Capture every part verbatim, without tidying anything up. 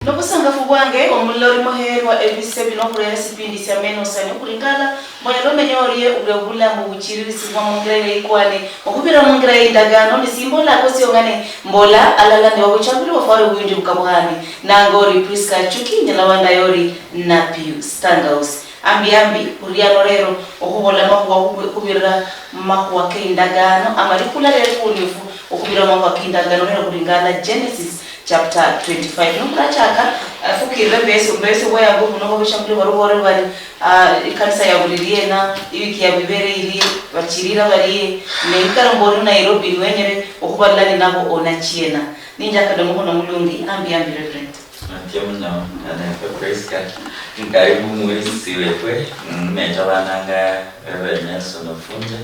Obusangafu bwange omulori muheerwa, ebise bino okhurera esipindi sia Meno Sani okhulingala monyala omenya orie ule obulamu buchiririsibwa mungira ila ikwane okhubira mungira ye indagano. Nisimbolako siong'ane mbola alala ne obuchambiri bwafwari obuyunji bukabuhani. Nanga ori Prisca Chuki, nyala wandaye ori Napius Tangausi. Ambi ambi, khuriano rero okhubola amakhuwa khubirira mumakhuwa keindagano, ama likula rero likhunifu okhubirira mumakhuwa keindagano rero khulingana Genesis chapter twenty-five. Nikhurachaka, eh, fukirire mbesi, mbesi bwayangu buno, babesha khuli barubore bari, ah, ikanisa ya buli liena, iwiki ya bibere ili, bachirira barie, ne ikara mbori Nairobi niwenyere okhubalala ninabo onachiena. Ninjaka nomukhono mulungi, ambi ambi Reverend. Natio muno, Nanefwe Prisca. Karibu mwisi wefwe, mm, meta bananga Reverend Nelson Ofunja,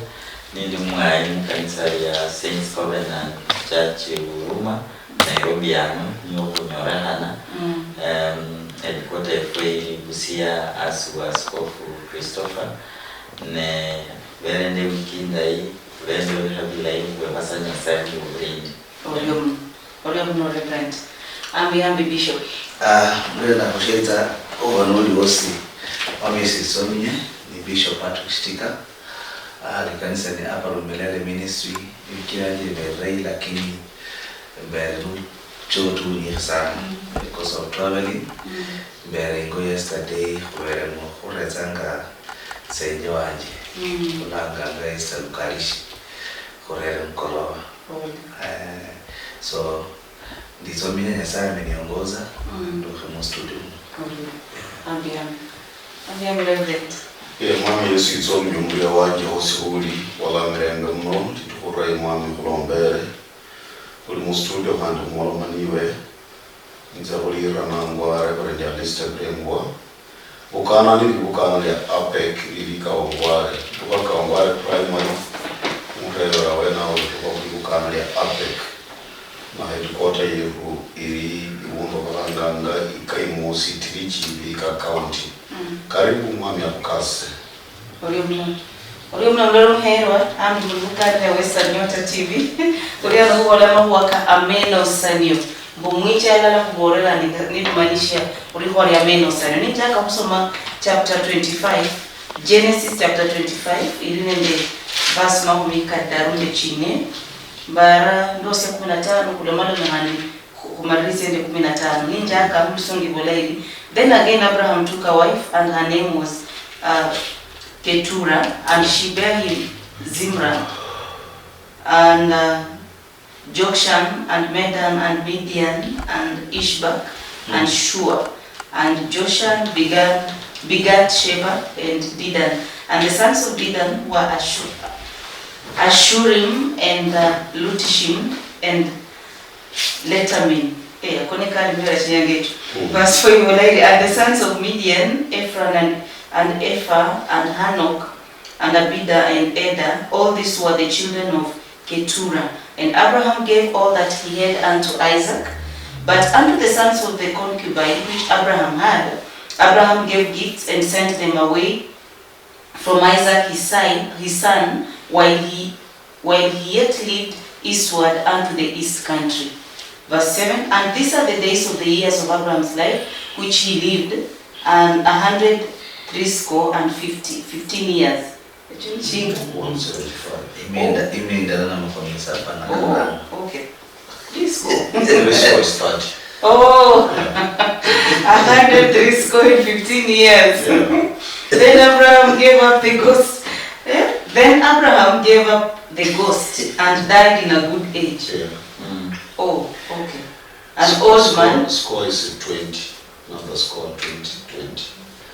nindi mwayi mukanisa lia Saints Covenant Church Huruma, Nairobi ano, niyo khunyolekhana. Mm. Em, headquarter yefwe ili Busia, asi wa Askofu Christopher. Ne bere nende wiki indayi, bere nende bilayi, khwebasa Nyasaye khubulindi. Orio muno, orio muno Reverend. Ambi, ambi Bishop. Ah, mbere nakhusheetsa oba noli wosi, wamyesi isominye, ni Bishop Patrick Shitika. Ah, likanisa ni Upper Lumelele Ministry, iwiki yanje ibererayi, lakini mbere nuchotunyikhi sana because of traveling. Mm. Mbere ingo yesterday, khuberemo khuretsanga senje wanje, khulanganga Esther Lukarishi, khurere mukoloba. Pole. Eh, so, nditsomia Nyasaye ameniongoza, ndukhe mu studio muno. Pole. Ambi, ambi. Ambi, ambi, Reverend. Ye, Mwami Yesu, itsomia omulia wanje hosi huli, walamirembe muno, nditukhurayi Mwami khulombere. Uli mu studio khandi khumoloma niwe. Nitsa khulira nangwa Reverend Alistair Birengwa. Bukana nili bukana lia APEC lili Kawangware. Tuka Kawangware Primary, murerera wenawo tuka khuli bukana lia APEC. Na headquarter yeru ili ibundu balanganga Ikaimosi Tirichi, Vihiga County. Mm. Karibu mwami akhukase. Orio muno, orio muno mulolo muherwa, ambi muli bukanda bya Western Nyota T V. Khuli ano khubola amakhuwa ka amenosanio. Mbu mwiche alala khubolera ni, nibimanishia khulikhuwa lya amenosanio. Ninjaka khusoma chapter twenty-five, Genesis chapter twenty-five, ili nende verse makhumi kadaru nende chine. Mbara ndosia kumi na tano, kulomalome khandi khu-, khumalire tsiende kumi na tano. Ninjaka mulusungu ibola iri, "Then again Abraham took a wife, and her name was, uh, Keturah, and she bare him Zimran, and, uh, Jokshan, and Medan, and Midian, and Ishbak, and Shua, and Joshan began, begat Sheba and Dedan. And the sons of Dedan were Ashu-, Ashurim, and, uh, Lutishim, and Letamin." Eh, ako ni kali mera chinyanga echo. Mm. Verse four ibola iri, "And the sons of Midian, Ephran and, and Ephah, and Hanok, and Abida, and Eda, all these were the children of Keturah. And Abraham gave all that he had unto Isaac, but unto the sons of the concubine which Abraham had, Abraham gave gifts and sent them away from Isaac his son, his son, while he, while he yet lived eastward unto the east country." Verse seven, "And these are the days of the years of Abraham's life, which he lived, and a hundred threescore and fifty, fifteen years." Ekyo ni kinga? One seventy-five. Iminda, oh, iminda na makhomi saba na karano. Oh, okay. Threescore. Threescore is thirty. Oh. Yeah. A hundred threescore in fifteen years. Yeah. Then Abraham gave up the ghost. Eh? Then Abraham gave up the ghost and died in a good age. Yeah. Mm. Oh, okay. An old man. Score, score is twenty. Number score twenty, twenty.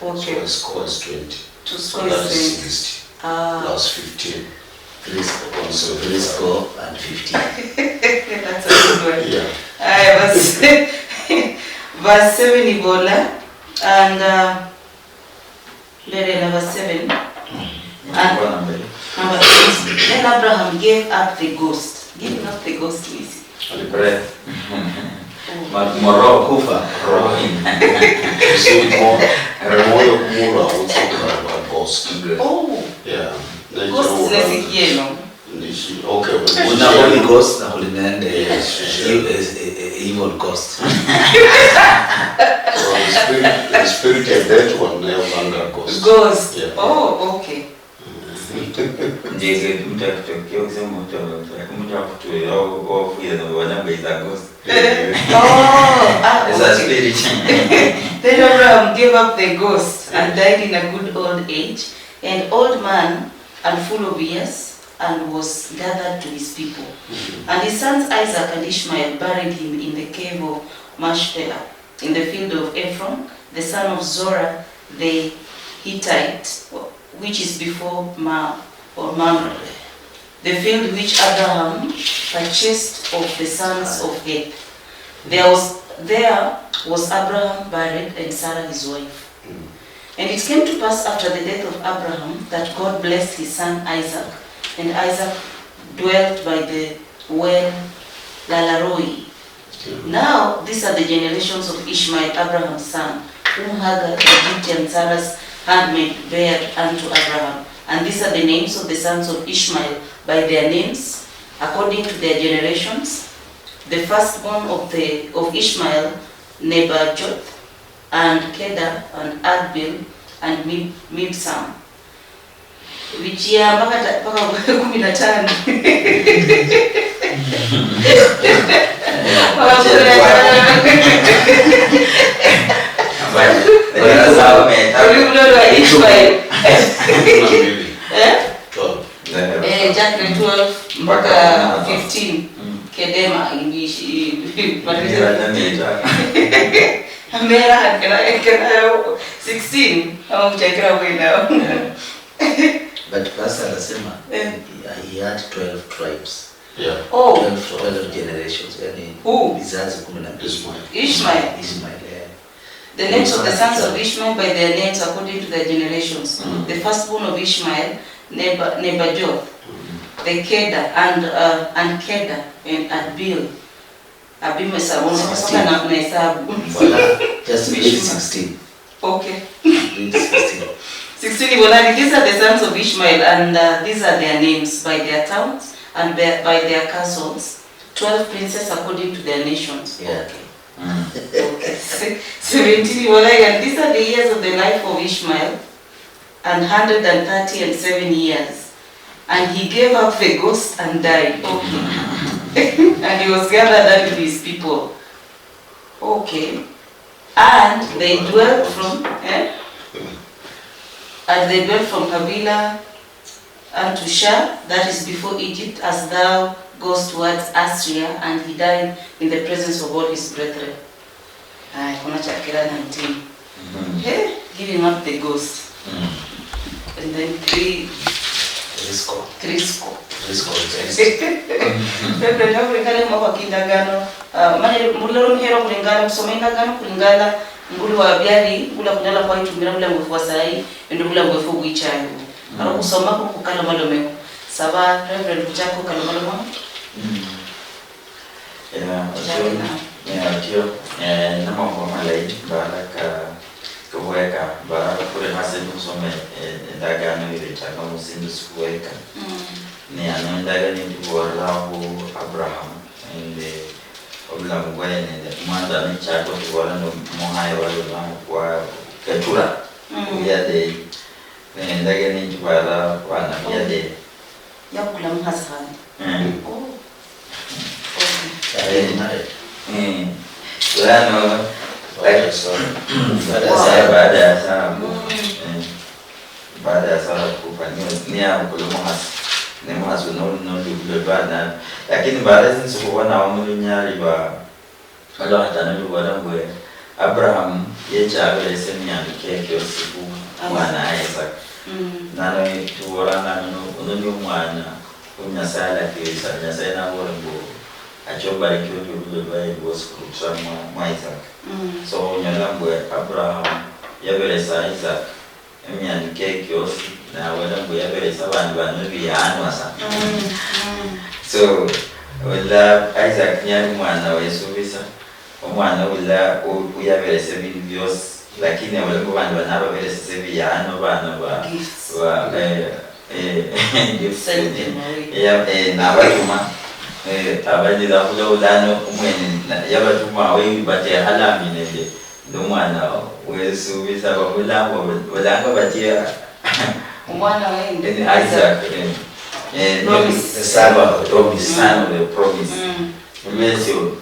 Okay. So score is twenty. To score is twenty. So that is sixty. Ah. Plus fifteen. Threescore, so threescore and fifteen. That's a good one. Yeah. Aya, verse, verse seven ibola, and, uh, lele number seven. Mm. And number eight. Then Abraham gave up the ghost. Giving up the ghost means? The breath. Oh. Ma-, moroho kufa, roho ina. You see, mo-, moyo kumurwa, utsi kurarwa ghost. Oh. Yeah. Ghost nesikieno. Nishi-, okay, okay. Una Holy Ghost na khuli nende, yes, sure, e-, e-, e-, evil ghost. That one nayo banga ghost. Ghost. Yeah. Oh, okay. Nje mtu akutokea kusema mtu mtu akutokea ofuyeno bwana mbe is a ghost. Oh, ah, It's a okay. Spirit. Then Abraham gave up the ghost and died in a good old age, an old man and full of years, and was gathered to his people. And his sons Isaac and Ishmael buried him in the cave of Machpelah, in the field of Ephron, the son of Zora the Hittite, which is before Ma or Mamre, the field which Abraham purchased of the sons of Heth. There was, there was Abraham buried, and Sarah his wife. And it came to pass after the death of Abraham that God blessed his son Isaac, and Isaac dwelt by the well Lahairoi. Now these are the generations of Ishmael, Abraham's son, whom Hagar the Egyptian, Sarah's handmaid, bare unto Abraham. And these are the names of the sons of Ishmael by their names, according to their generations. The firstborn of the, of Ishmael, Nebajoth, and Kedar, and Adbeel, and Mib-, Mibsam. Vichiamba mpaka, mpaka kumi na tano. Mpaka kumi na tano. Uli mtoto wa Ishmael. Eh? Twelve. Eh, chapter twelve mpaka fifteen. Kedema, English, English. Amera, kena, kena, sixteen. Ama mchakira bwena. But verse anasema Eh. he had twelve tribes. Yeah. Oh, Twelve, twelve generations. Yani Who? Vizazi kumi na mbili. Ishmael. Ishmael. Ishmael, yeah. The names of the sons of Ishmael by their names according to their generations. The firstborn of Ishmael, Neba-, Nebajoth, the Kedar, and, uh, and Kedar, and Adbeel. Abime sabono, mpaka na, na hesabu. Voilà. Just read sixteen. Okay. Read sixteen. Sixteen, Ibonani, these are the sons of Ishmael, and, uh, these are their names by their towns and by, by their castles, twelve princes according to their nations. Yeah. Okay. Okay. Se-, seventeen, Ibonani, and these are the years of the life of Ishmael, an hundred and thirty and seven years. And he gave up the ghost and died. Okay. And he was gathered unto his people. Okay. And they dwelt from, eh? And they dwelt from Havilah unto Shur, that is before Egypt, as thou goest towards Assyria, and he died in the presence of all his brethren. Aya, khunachakira nineteen. Hey, giving up the ghost. And then three, Three score. three score. Three score. Reverend, nakhulingana mumakhuwa kindagano, ah, mani mulalo muhera khulingana, khusoma indagano khulingana, nguli wa byali, ngula khunyala khwaitumira bulamu bwefu bwa sayi, nende bulamu bwefu bwichayo. Ari khusoma khu khukalomalomekho. Saba Reverend khuchaka khukalomaloma. Yeah, otio, yeah, otio, eh, namakhuwa malayi mbara ka, kakhweka, mbara khukhule hasi nikhusoma, eh, endagano ilechanga musindu sikhuweka. Ni ano endagano ndibolela khu Abraham, nende obulamu bwaye, nende mwanza nichaka khubola no muhaye wali omwana kwa Ketura, Yadei. Ne endagano ndibolela bana Yadei. Yakula mukhasi khandi. Mm. Oh. Okay. Are you married? Mm. Lano, What a story. What a sasa story. Baada ya Sara kufa. Mm. Eh. Baada ya Sara kufa, ni, ni ya kula mukhasi. Ni mukhasi no, no, no, bana. Lakini baada ya since kubona wa mulunyali ba, wala hatana lubona mbwe, Abraham yecha abelese miandu keke osiku mwana Isaac. Mm. Nano tubolanga nano, uno ni omwana, u Nyasaye alakirisa, Nyasaye nabola mbu, achobarikiwa ndio lule lwaye lwosi khurutira mwa, mwa Isaac. Mm. So, onyola mbu Abraham yaberesa Isaac emiandu keke kiosi, nawera mbu yaberesa abandu bano ebiyanwa sa. Mm. Mm. So, ola Isaac niyali omwana wesubisa, omwana ula u-, uyaberesa ebindu biosi, lakini ola mbu bandu bano ababeresa ebiyanwa, bana ba, Gifts. ba, eh, eh, gifts. Send them away. Eya, eh, nabatuma, eh, abanyira khulo ulano umwene na-, yabatuma awe batekhalami nende Nomwana wesubisa bamulanga, balanga batia? Omwana wa indi? Eh, Isaac, eh. Eh, promise. Son of the promise. Son of the promise. Mm. Olwesyo,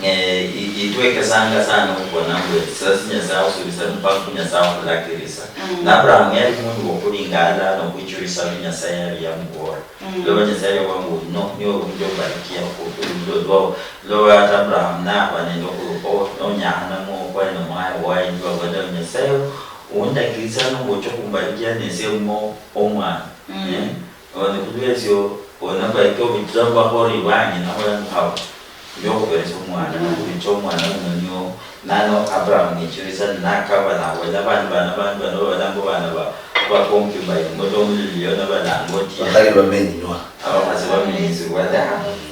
eh, i- itwekesanga sana okubona mbu esisa si Nyasaye akhusubisa mpaka ku Nyasaye akhulakirisa. Mm. Na Abraham yali mundu wokulinga alala nokwichurisa bi Nyasaye yali yamubola. Mm. Loba Nyasaye yali yabwanga uno niwe undi obarikia khululwo lwao. Loba ata Abraham naba nende okhulukha, nonyakhana muokhwa nende omwaya waye, nibabola Nyasaye undakirisa nomba ocha khumbarikia nesie mo omwana. Mm. Eh? One khulwesyo, onabarikia obitira mubakhori banje, nabola mbu khaba, ndio okhuberesia omwana, mm, nokhubicha omwana uno nio, nano Abraham nichirisa nakaba nabola bandi bana, bandi bano babola mbu bana ba, ba concubine, mbu omulili yo nabalanga otie. Bakhali bamenywa. Abakhasi bamenyisibwa ta.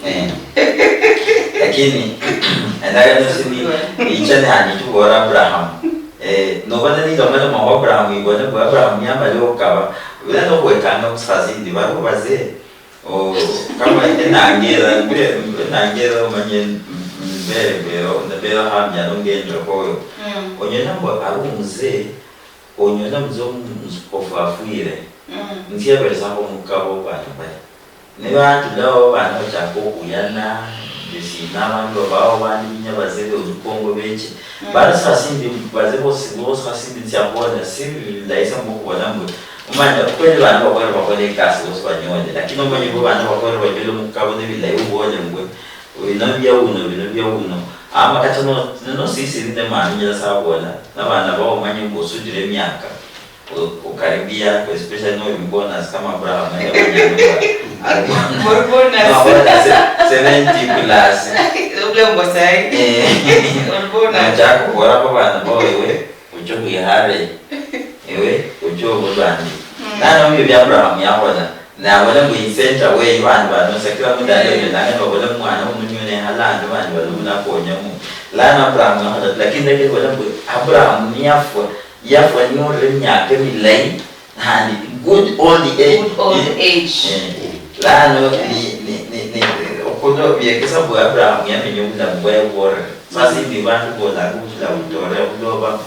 Eh. Lakini endagano sini icha nihandi tubola Abraham. Eh, nobona nilomaloma hu Abraham ibone mbu Abraham niyamala okukaba, bila nokhwekanga musasi ndi baliwo bazee. Oh, kama enangera, enangera omanye mbere mbero, mbero hamya nongendere hoyo. Mm. Onyola mbu ali omuzee, onyola muzee omu-, ofu afwire. Mm. Nsiaberesakho omukabo bana baye. Nibatulaho bana bachaka okhuyana, nde sina abandu babawo bandi binya bazebe olukongo beche. Mm. Bali sasindi baze bosi bosi khasindi nsiakhubola si bilayi sa mbu okhubola mbu omanya kweli bandu bakhwere bakhola ekasi bosi banyole, lakini omanye mbu bandu bakhwere banyole omukabo nebilayi obole mbu bino bia uno, bino bia uno. Ama kata no, no sisiri ne mani nyala sabola, na bana bao omanye mbu osudire emiaka. Ukaribia, especially noli mbonus kama Abraham, nende abanyarwanda. Mbona bonus. Mbona se-, seventy plus. Ule mbo sai. Eh. Mbona. Nachaka kuborako bana bo ewe, ucho khwihale. Ewe, ucho obulwani. Mm. Nano bibyo bya Abraham yakhola. Nabona mbu in center way, bandu bano, sakira mundu ali, mm, nang'e babona mwana omunyu ne halando, bandu bali munakonyamo. Lano Abraham yakhola, lakini ndakibona mbu Abraham niyafwa, yafwa niyorire emyaka emilayi, khandi good old age. Good old age. Eh, lano ni, ni, ni, ni, okhulo byekesa mbu Abraham yamenya obulamu bwaye bwore. Sasa ibi bandu bolanga obutula butore, okhuloba,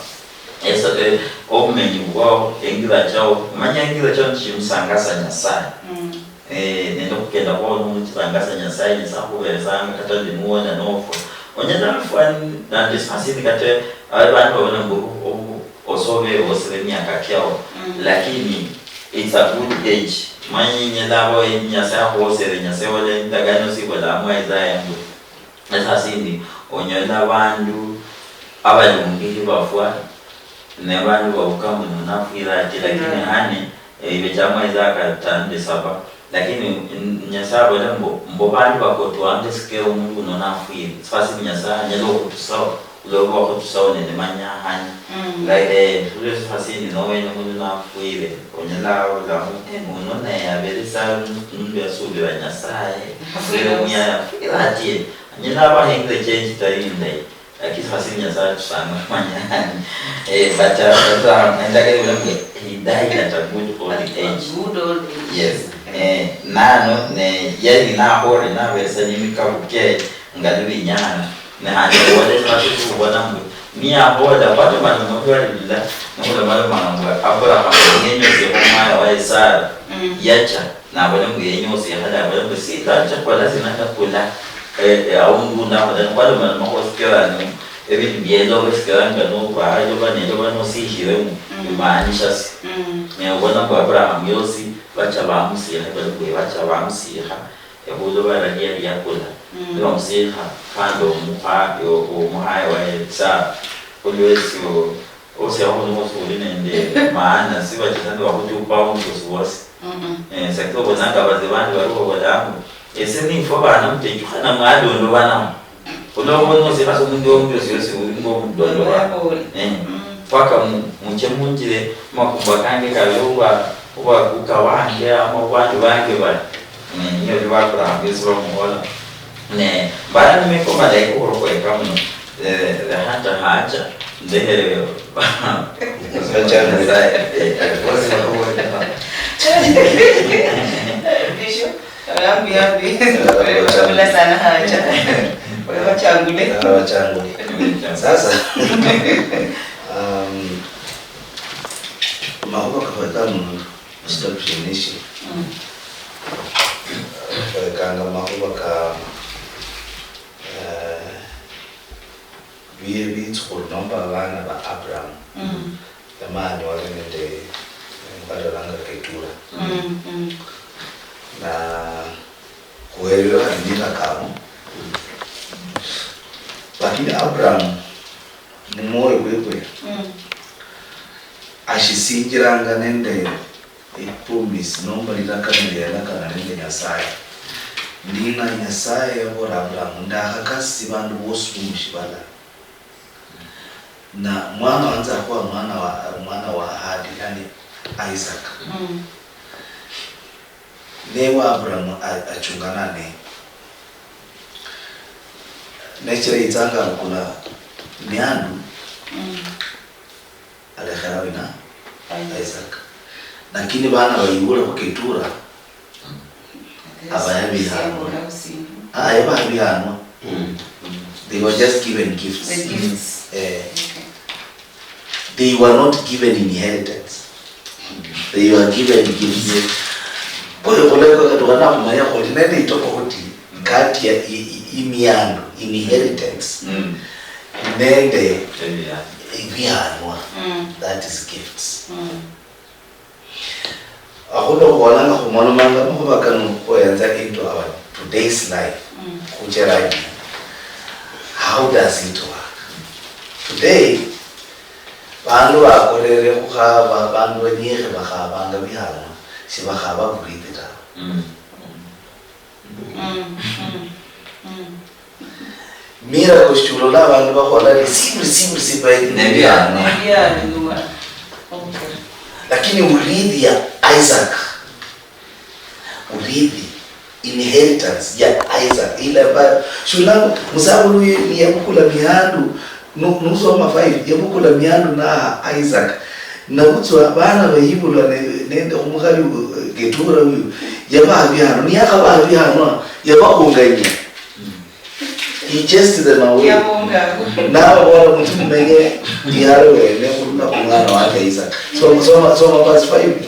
eso, eh, obumenyi bwao, engira chao, omanya engira chao nishimusangasa Nyasaye. Mm. Eh, nende okhukenda khwao nomuchirangasa Nyasaye, Nyasaye akhuberesanga kata ndi nuwona nofwa. Onyala nofwa nandi sasini kata, abandu babona mbu obu-, osobere wosire emiaka kiao. Mm. Lakini it's a good age. Manyi nyala abo Nyasaye akhuwosere, Nyasaye wala endagano sibolamu Isaiah mbu. Esasindi onyola abandu abalungi khibafwa, ne abandu babuka muno nafwire ati, lakini, mm, hane, eh, ibe chamwa Isaka tanu nde saba. Lakini, mm, Nyasaye abola mbu, mbu bandu bakotwanga esikero omundu uno nafwire. Sasa ni Nyasaye anyala okhutusao, uloba okhutusao nende manyahanya. Mm. Like, eh, khulwe sasa sindi nowene mundu nafwire, onyala olamu, eh, uno naye abere sa mundu yasubira Nyasaye. Nafwire. Nafwire muyaya, nafwire atie. Anyala aba hengire change itali indayi. Lakini khasi Nyasaye atusanga manya. Eh, but, uh, but, uh, endagano ibola mbu he died at a good old age. At a good old age. Yes. Eh, nano ne yali nakhore naberesa nimikabu ke nga lubinyana. Ne handi khubole khasi khubona mbu niyakhola khwalomaloma khwali lula, nikhulomalomanga mbu Abraham niyenyosie khumwana waye Sara, mm, yacha. Nabola mbu yenya osikhala, nabola mbu sindacha khola sina ndakula, eh, eh, aundi undi akhola, nikhwalomaloma khusikirana, ebindu bielova sikiranga nova, elova nelova nosikhiremo, mm, bimaanisha si? Mm. Ne obona mbu Abraham yosi, bacha bamusikha, bali mbu bacha bamusikha, ekhulova liali yakula. Mm. Nibamusikha, khandi omukha-, o-, omukhaye waye Sara, khulwesio, osia khuno khuli nende maana, sibachesa nibakhuchupa aundi osi wosi. Mm-mm. Eh, sakira obonanga abazee bandi baliwo babolanga mbu, ese nifwa bana mutechukhana mwadondobanamo. Khulwa khubona osi khasi omundu omundi osi osi uli ngo omudondoba. Babola. Eh, mm, paka mu-, muche munjire makumba kange kabe obwa, obwa kuka wange ama obwandu bange bali. Eh, niyo bibakulanga biosi bamuhola. Ne, mbara nimeko malaika okhurokhoyeka muno. Eh, hata hacha, ndekhere. Bishop. Yambi, yambi. Kabula sana hacha. Wewe wachangule. Ah, wachangule. Sasa, um, makhuwa kakhweka mundu, esitabu shieneshi. Mm. Khwekanga makhuwa ka, eh, bi-, bitsukhulu nomba abana ba Abraham. Mm. Yamanywa nende omukhali olanga Ketura. Mm, mm. Na khuhererwa khandi nilakamo. Lakini Abraham, mumwoyo kwekwe, mm, ashisinjiranga nende epromise nomba lilakano lia yalakana nende Nyasaye. Ndina Nyasaye yabola Abraham, ndakhakasisi bandu bosi bomushibala. Na mwana wanza khuwa mwana wa, mwana wa ahadi, yani Isaac. Mm. Ne wa Abraham a-, achungana ne. Nechira yitsanga abukula miandu, mm, alekhera wina? Isaac. Isaac. Lakini bana bayibula khu Ketura, abayabihanwa. Ah, yababihanwa. Mm. They were just given gifts. The gifts. Eh. Okay. They were not given inheritance. They were given gifts. Kule kule kwa katukana kumanya kuli nende itofauti kati ya i-, i-, imiandu, inheritance, mm, nende ebihanwa. Mm. That is gifts. Mm. Akhulwa khubolanga khumalomanga makhuba kano khuenza into our today's life. Mm. Khuchera aina. How does it work? Today, bandu bakorere khukhaba, bandu banyikhi bakhabanga bihanwa, shibakhaba burithi tawe. Mm. Mm, mm, mm. Miracle shiulola abandu bakhola receive, receive, receive by the Nebihanwa. Nebihanwa. Okay. Lakini urithi ya Isaac, urithi, inheritance ya Isaac, ile ambayo, shiulanga, musakhulu ye-, yabukula mihandu, nu-, nusoma five, yabukula mihandu na Isaac. Nabutswa bana bayibulwa ne-, nende omukhali u-, Ketura uyu, yaba bihanwa, niyakhaba bihanwa, yabakhunganyia. He chased them away. Yabonga. Nababola muti mumenye yale wene khurula khumwana wanje Isaac. So, soma, soma verse five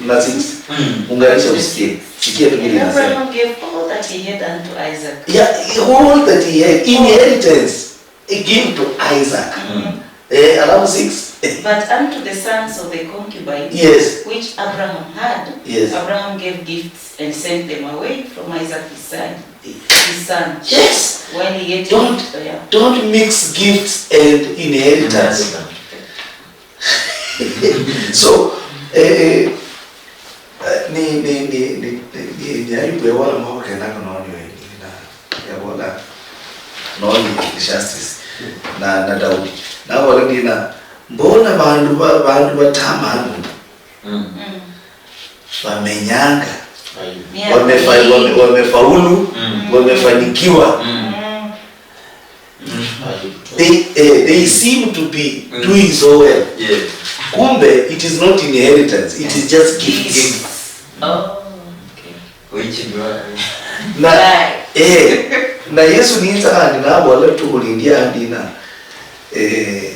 na six. Mm. Unganisha usikie. Sikia tu vile inasema. Abraham gave all that he had unto Isaac. Yeah, all that he had. Inheritance. He gave to Isaac. Mm. Eh, alafu six. But unto the sons of the concubine, yes, which Abraham had, yes, Abraham gave gifts and sent them away from Isaac his son. His son. Yes. While he yet lived, yeah. Don't mix gifts and inheritance. So, eh, eh, eh, ni, ni, ni, ni, ni, ni, ni aibu yabola makhuwa kenako noni we, ni, na, yabola, noni Ecclesiastes, na, na Daudi. Nabola ndina, mbona bandu ba, bandu batamanu, mm, bamenyanga. Ayu. Yeah. Wamefa-, wame-, wamefaulu, mm, wamefanikiwa. Mm. Mm. Ayu. They, eh, they seem to be, mm, doing so well. Yeah. Kumbe, it is not inheritance, it is just gifts. Gifts. Oh, okay. Which one? Na, eh, na Yesu ninza khandi nabola tu khulindi andina, eh,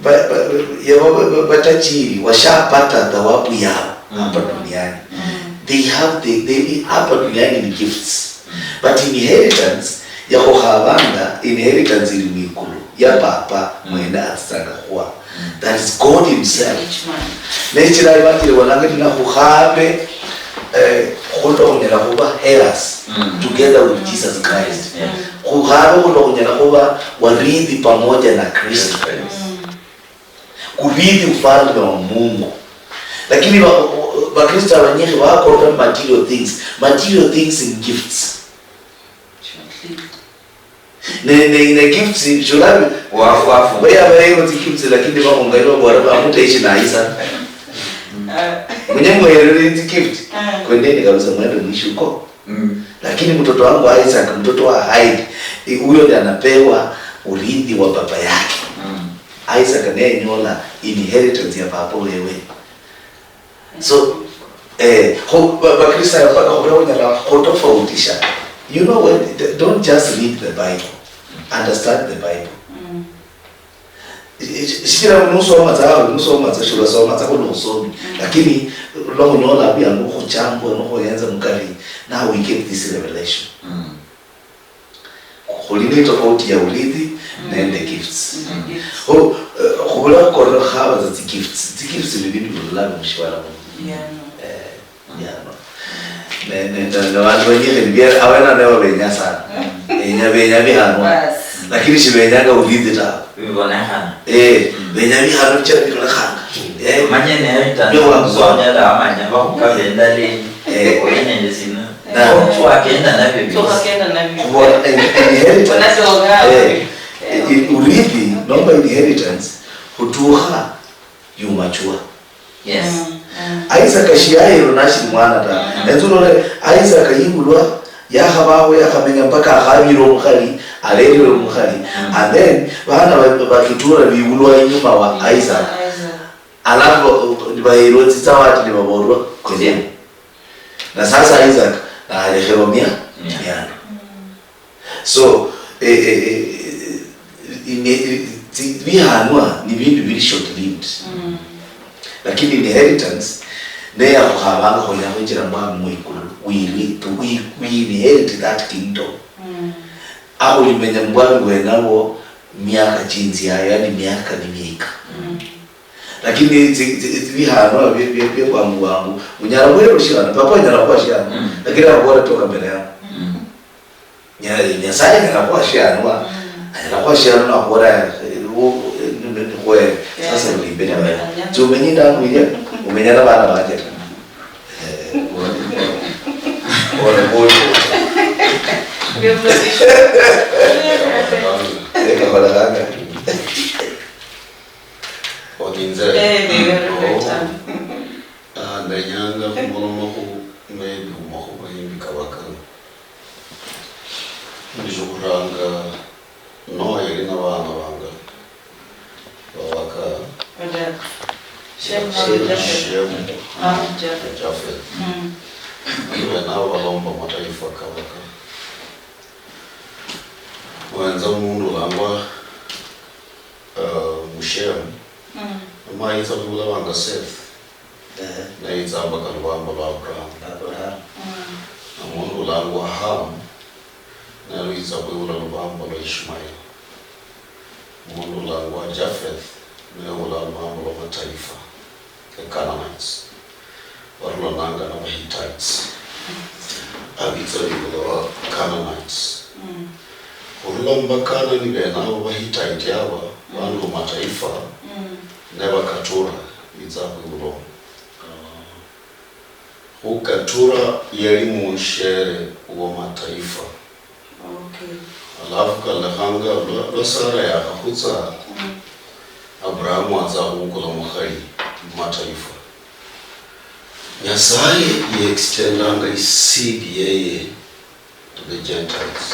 Ba-, ba-, ya-, ba-, ba-, ba-, batajiri washapata thawabu yao, mm, hapa duniani. Mm. They have the, they, hapa duniani ni gifts. Mm. But inheritance ya khukhabanga, inheritance ili mwikulu, ya Papa, mm, mwene atsitsanga khuwa. Mm. That is God himself. Each man. Nechira Evanjili walanga tina khukhabe, eh, khulwa khunyala khuba heirs, mm, together with Jesus Christ. Yes. Khukhabe khulwa khunyala khuba warithi pamoja na Kristo. Yes. Mm. Kurithi ufalme wa Mungu. Lakini ba-, Bakristo abanyingi bakorera material things. Material things in gifts. Sure. Ne, ne, ne gifts, shulabi. Wafu, wafu. Baya barero tsi gifts, lakini bakhungaira obwara bamuteshi na isa. Ah. Munye muherere tsi gift. Ah. Kwendeni kabisa mwende mwishuko. Mm. Lakini mtoto wangu Isaac, mtoto wa Hyde, eh, huyo ndiye anapewa urithi wa baba yake. Mm. Isaac naye nyola inheritance ya papa wewe. So, Eh, khu-, ba-, Bakristayo mpaka khube onyala khutofautisha. You know, when, don't just read the Bible, understand the Bible. Mm. Shi-, shi-, shichira nusoma tsa, nusoma tsa, shulosoma tsa khuli usomi. Mm. Lakini lwa khunyola byangu khuchambwa no khuyenza mukari, now we get this revelation. Mm. Khuli ne tofauti ya urithi nende gifts. Mm, gifts. Khu-, eh, khubula khukorera khukhaba tsa tsi gifts. Tsi gifts ni bindu birulanga mushibala muno. Yeah, no. Eh, yeah, no. Ne, ne, ne, ne bandu banyikhi nibia-, abana nabo benya sana. Enya, benya bihanwa. Bas. Lakini shibenyanga urithi tawe. Bibonekhana. Eh, benya bihanwa bichira birolekhanga. Eh, manye ne bitano. Ndio wa- kusonyala amanya bakhukabe endala eyi. Eh. Obe nende sina. Na- Chwakenda nabyo byosi. Chwakenda nabyo. Khubona in-, inheritance. Wanasonga. Eh, eh, urithi, nomba inheritance, khutukha you mature. Yes. Mm, mm. Isaac shiyayero nashili mwana ta. Mm. Enzo lole, Isaac yibulwa, yakhabaho, yakhamenya mpaka akhabire omukhali, alerere omukhali. Mm. And then, bana ba, ba Ketura bibulwa inyuma wa Isaac. Isaac. Alafu, uh, bayirwa tsitsawadi nibabolwa, "Kulia." Na sasa Isaac nalekhelwa mia-, miano. So, eh, eh, eh, ine-, eh, tsi-, bihanwa ni bindu bili short lived. Mm. Lakini inheritance, neyakhuhabanga khunyala khwinjira mubwami mwikulu, we, we, we inherit that kingdom. Mm. Akhulimenya mubwami bwenabwo miaka chinziayo, yani miaka ni miika. Mm. Lakini tsi-, tsi-, tsi-, bihanwa bie, bie, bie bwangu bwangu, unyala khwera shihanwa, papa anyala khuha shihanwa, mm, lakini akhubola toka mbele yangu. Mm. Nya-, Nyasaye anyala khuha shihanwa, mm, anyala khuha shihanwa nakhubola, eh, u-, eh, ni, ni, ni khwere. Sasa, yeah, uli imbeli waye. Anya- Tsi umenyi ndanu ilia, umenya na bana banje ta. Eh, uli, uli, uli. Ndio mnabisha. Eh, kakhola kaka. Otinze. Eh, ni wewe. Oh. Time. Ah, ndenyanga khumolomakhu maybe khumakhuba yimbi kabaka. Ndisho khuranga Noah yali na bana banga. Babaka. Oja-, Shem, Shem, Ham, Jafet. Shem, Ham, Jafet. Jafet. Mm. Ibe nabo balomba mataifa kabaka. Wenza mundu ulangwa, uh, Mushem. Mm. Ama yitsa khwibula banga Seth. Ehe. Neyitsa mpaka lubambo lwa Abraham. Abraham. Mm. Omundu ulangwa Ham, nalwitsa khwibula lubambo lwa Ishmael. Omundu ulangwa Japheth, neyibula lubambo lwa mataifa, the Canaanites. Barulananga na Bahittites. Abitsa bibula ba Canaanites. Mm. Khurula mu Bakanani bene abo Bahitite aba, mm, bandu ba mataifa, mm, ne Bakatura bitsa khwibulwa. Khu Katura yali mushere wa mataifa. Okay. Alafu kalekhanga lwa, lwa Sara yakhakhutsa, mm, Abrahamu atsa khubukula mukhali mu mataifa. Nyasaye yeextendanga iseed yeye to the Gentiles.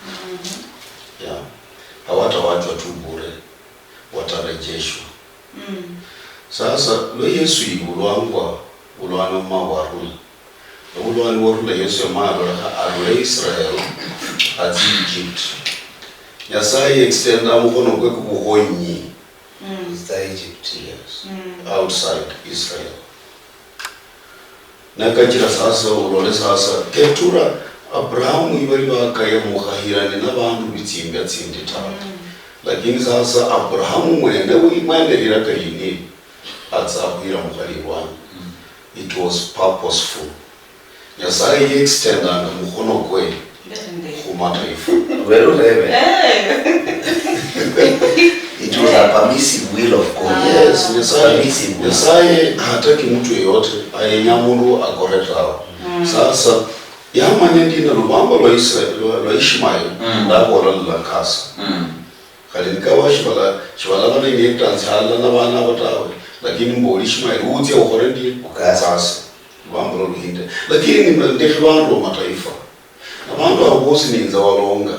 Mm-hmm. Yeah. Hawatawachwa tu bure, watarejeshwa. Mm. Sasa, lwa Yesu yibulwangwa, bulwani mma bwarula. Obulwani bwarula, Yesu yamala alolekha arule Israel, atsi Egypt. Nyasaye extenda mukhono kwe kubukhonyi. Mm. It's the Egypt, yes. Mm. Outside Israel. Nakachira sasa olole sasa, Ketura, Abrahamu ibali bakaya mukhahirane na bandu bitsimbia tsindi tawe. Mm. Lakini sasa Abrahamu mwene, wi-, mwene liraka lini atsa khuhira mukhali ilwanyi. Mm. It was purposeful. Nyasaye yeextendanga mukhono kwe khu mataifa. Ubere urebe. Eh. It was a permissive will of God. Yes, Nyasaye, permissive will. Nyasaye hataki mtu yeyote, ayenya mundu akore tawe. Mm. Sasa, yamanya ndina lubambo lwa Israel, lwa, lwa Ishmael, mm, ndabola lulakasa. Mm. Khali nikaba shibala-, shibalaba ne inheritance halala na bana abo tawe, lakini mbu oli Ishmael, utsia ukhole ndi? Ukase. Ukase. Lubambo lwa luhinde. Lakini ndekhe bandu ba mataifa. Abandu abo bosi ninza walonga.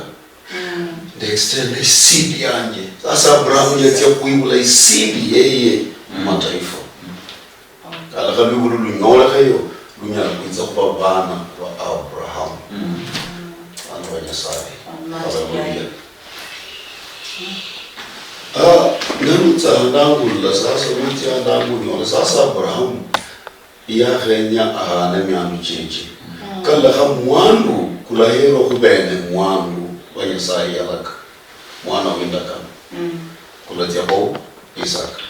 Mm. Nde extend iseed yanje. Sasa Abrahamu yatsia khwibula iseed yeye mu mataifa. Mm. Kalekha Lubibulu lunyolekheyo, lunyala khwitsa khuba baana ba Abrahamu, baana ba Nyasaye. Haleluya. Ah, nalutsa ndangulula sasa, nutsia ndangunyola sasa Abrahamu yakhenya ahana emiandu chieche. Kalekha mwandu kulaherwa khubene mwandu wa Nyasaye yalaka, mwana wendakano. Kulatsia khu Isaka.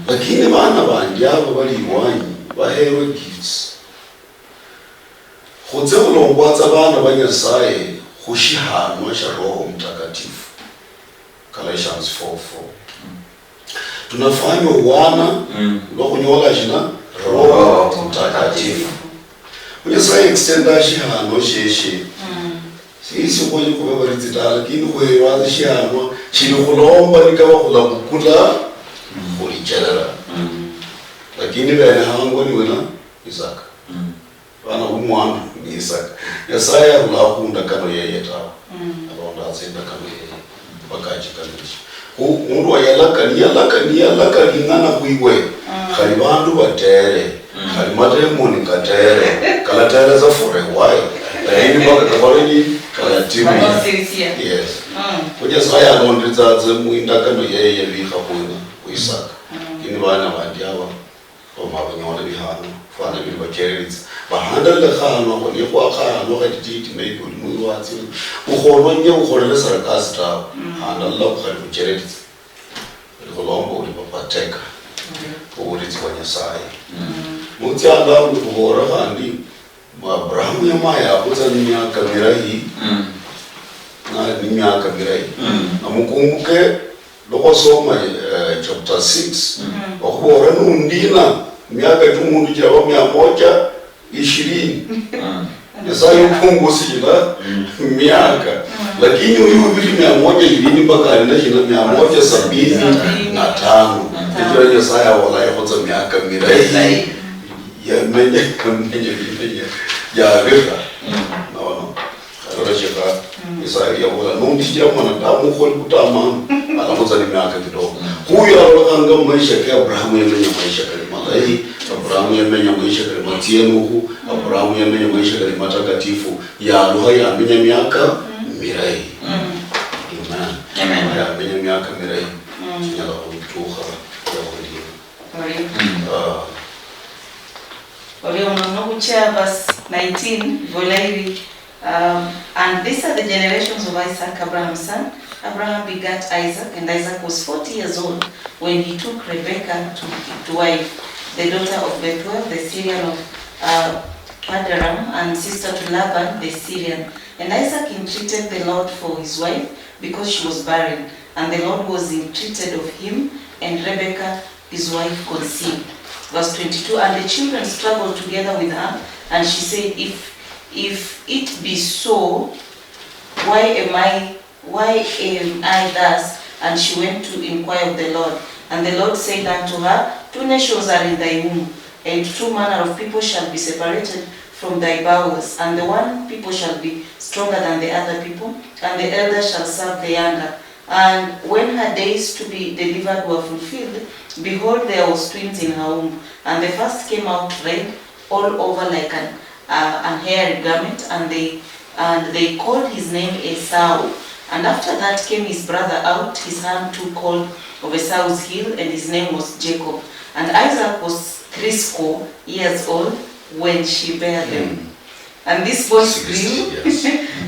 Lakini bana bandi abo bali iwanyi baherwe gifts. Khutse khulombwatsa bana ba Nyasaye khushihanwa shia Roho Mtakatifu. Galatians four four. Tunafanywa wana lwa khunyola shina? Roho Mtakatifu. Khu Nyasaye extenda shihano sheshe. Sisi khuli khube bali tsita, lakini khuhewa tsa shihano shili khulomba nikaba khulabukula khulicherera. Lakini bene hango ni wina Isaka. Bana bu mwandu ni Isaka. Nyasaye arula khu ndakano yeye tawe. Alonda atse ndakano yeye. Mpaka achikamilishe. Khu mundu wayalaka, niyalaka, niyalaka ling'ana khwiwe. Khali bandu batere. Khali matemoni katere. Kalatere tsa for a while. Lakini mpaka kakhole ni kalatimia. Yes. Khu Nyasaye alonditsa tse mu indakano yeye yabikha khwina khu Isaka. Lakini bana bandi aba Bama banyoole bihano, fwana bili bacherelitsa. Bahandalile khano, khuli khwakhahanwa khatiti, maybe uli mwirwatsi, ukholwa nye ukholele sarakasi tawe. Handalila bukhali bucherelitsa. Bali khulomba uli bapateka. Uburitsi bwa Nyasaye. Mutsia andangu khubola khandi, Abrahamu yamaya yakhutsa ni miaka mirahi, nali ni miaka mirahi. Namukumbuke, lwa khwasoma, eh, chapter six, okhubola nundina miaka chomundu chilaba mia moja ishirini. Nyasaye upungusila miaka. Lakini uyu ubiri mia moja ishirini mpaka ali na shina mia moja sabini na tano. Nechira Nyasaye abola yakhutsa miaka mirahi. Yamenya, yamenya, yamenya, yabira. Nono, aloleshekha, Nyasaye yabola, "Nondichira mwanadamu ukholi butamanu, alakhutsa ni miaka kidogo." Khuyu alolekhanga mu maisha ke Abrahamu yamenya maisha kali malayi, Abrahamu yamenya maisha kali matsienukhu, Abrahamu yamenya maisha kali matakatifu, yalukha yamenya miaka mirayi. Amen. Yamenya miaka mirayi, chinyala khutukha yakhulima. Orio. Ah. Orio muno nobucha verse nineteen, bola iri, um, "And these are the generations of Isaac, Abraham's son. Abraham begat Isaac, and Isaac was forty years old when he took Rebekah to, to wife, the daughter of Bethuel, the Syrian of, uh, Padanaram, and sister to Laban, the Syrian. And Isaac entreated the Lord for his wife, because she was barren, and the Lord was entreated of him, and Rebekah his wife conceived." Verse twenty-two, "And the children struggled together with her, and she said, 'If, if it be so, why am I, why am I thus?' And she went to inquire of the Lord. And the Lord said unto her, 'Two nations are in thy womb, and two manner of people shall be separated from thy bowels, and the one people shall be stronger than the other people, and the elder shall serve the younger.' And when her days to be delivered were fulfilled, behold, there was twins in her womb. And the first came out red all over like an, uh, an hairy garment, and they, and they called his name Esau. And after that came his brother out, his hand too cold of Esau's heel, and his name was Jacob. And Isaac was threescore years old when she bare them." And these boys grew,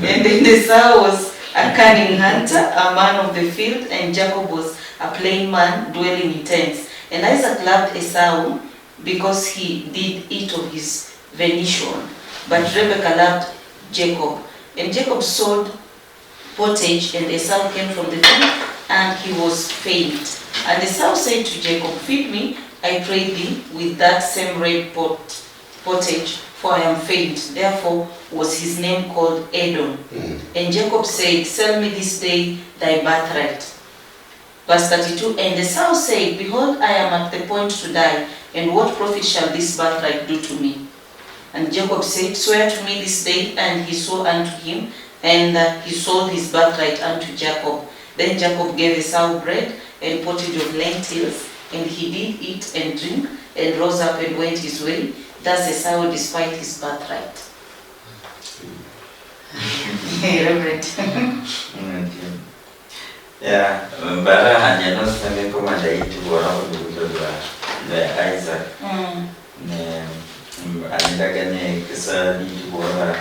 and then Esau was a cunning hunter, a man of the field, and Jacob was a plain man dwelling in tents. And Isaac loved Esau because he did eat of his venison, but Rebekah loved Jacob. And Jacob sowed pottage, and Esau came from the field, and he was faint. And Esau said to Jacob, "Feed me, I pray thee, with that same red pot-, pottage, for I am faint." Therefore was his name called Edom. And Jacob said, "Sell me this day thy birthright." Verse thirty-two, "And Esau said, Behold, I am at the point to die, and what profit shall this birthright do to me?" And Jacob said, "Swear to me this day." And he swore unto him, and, uh, he sold his birthright unto Jacob. Then Jacob gave Esau bread and pottage of lentils, And he did eat and drink, and rose up and went his way. Thus Esau despised his birthright. Reverend. Ya, mbara handi anosanga ekoma ndayi tibora khulugudo lwa lwa Isaac. Mm. Ne mm, anendaka ne kisa nitibora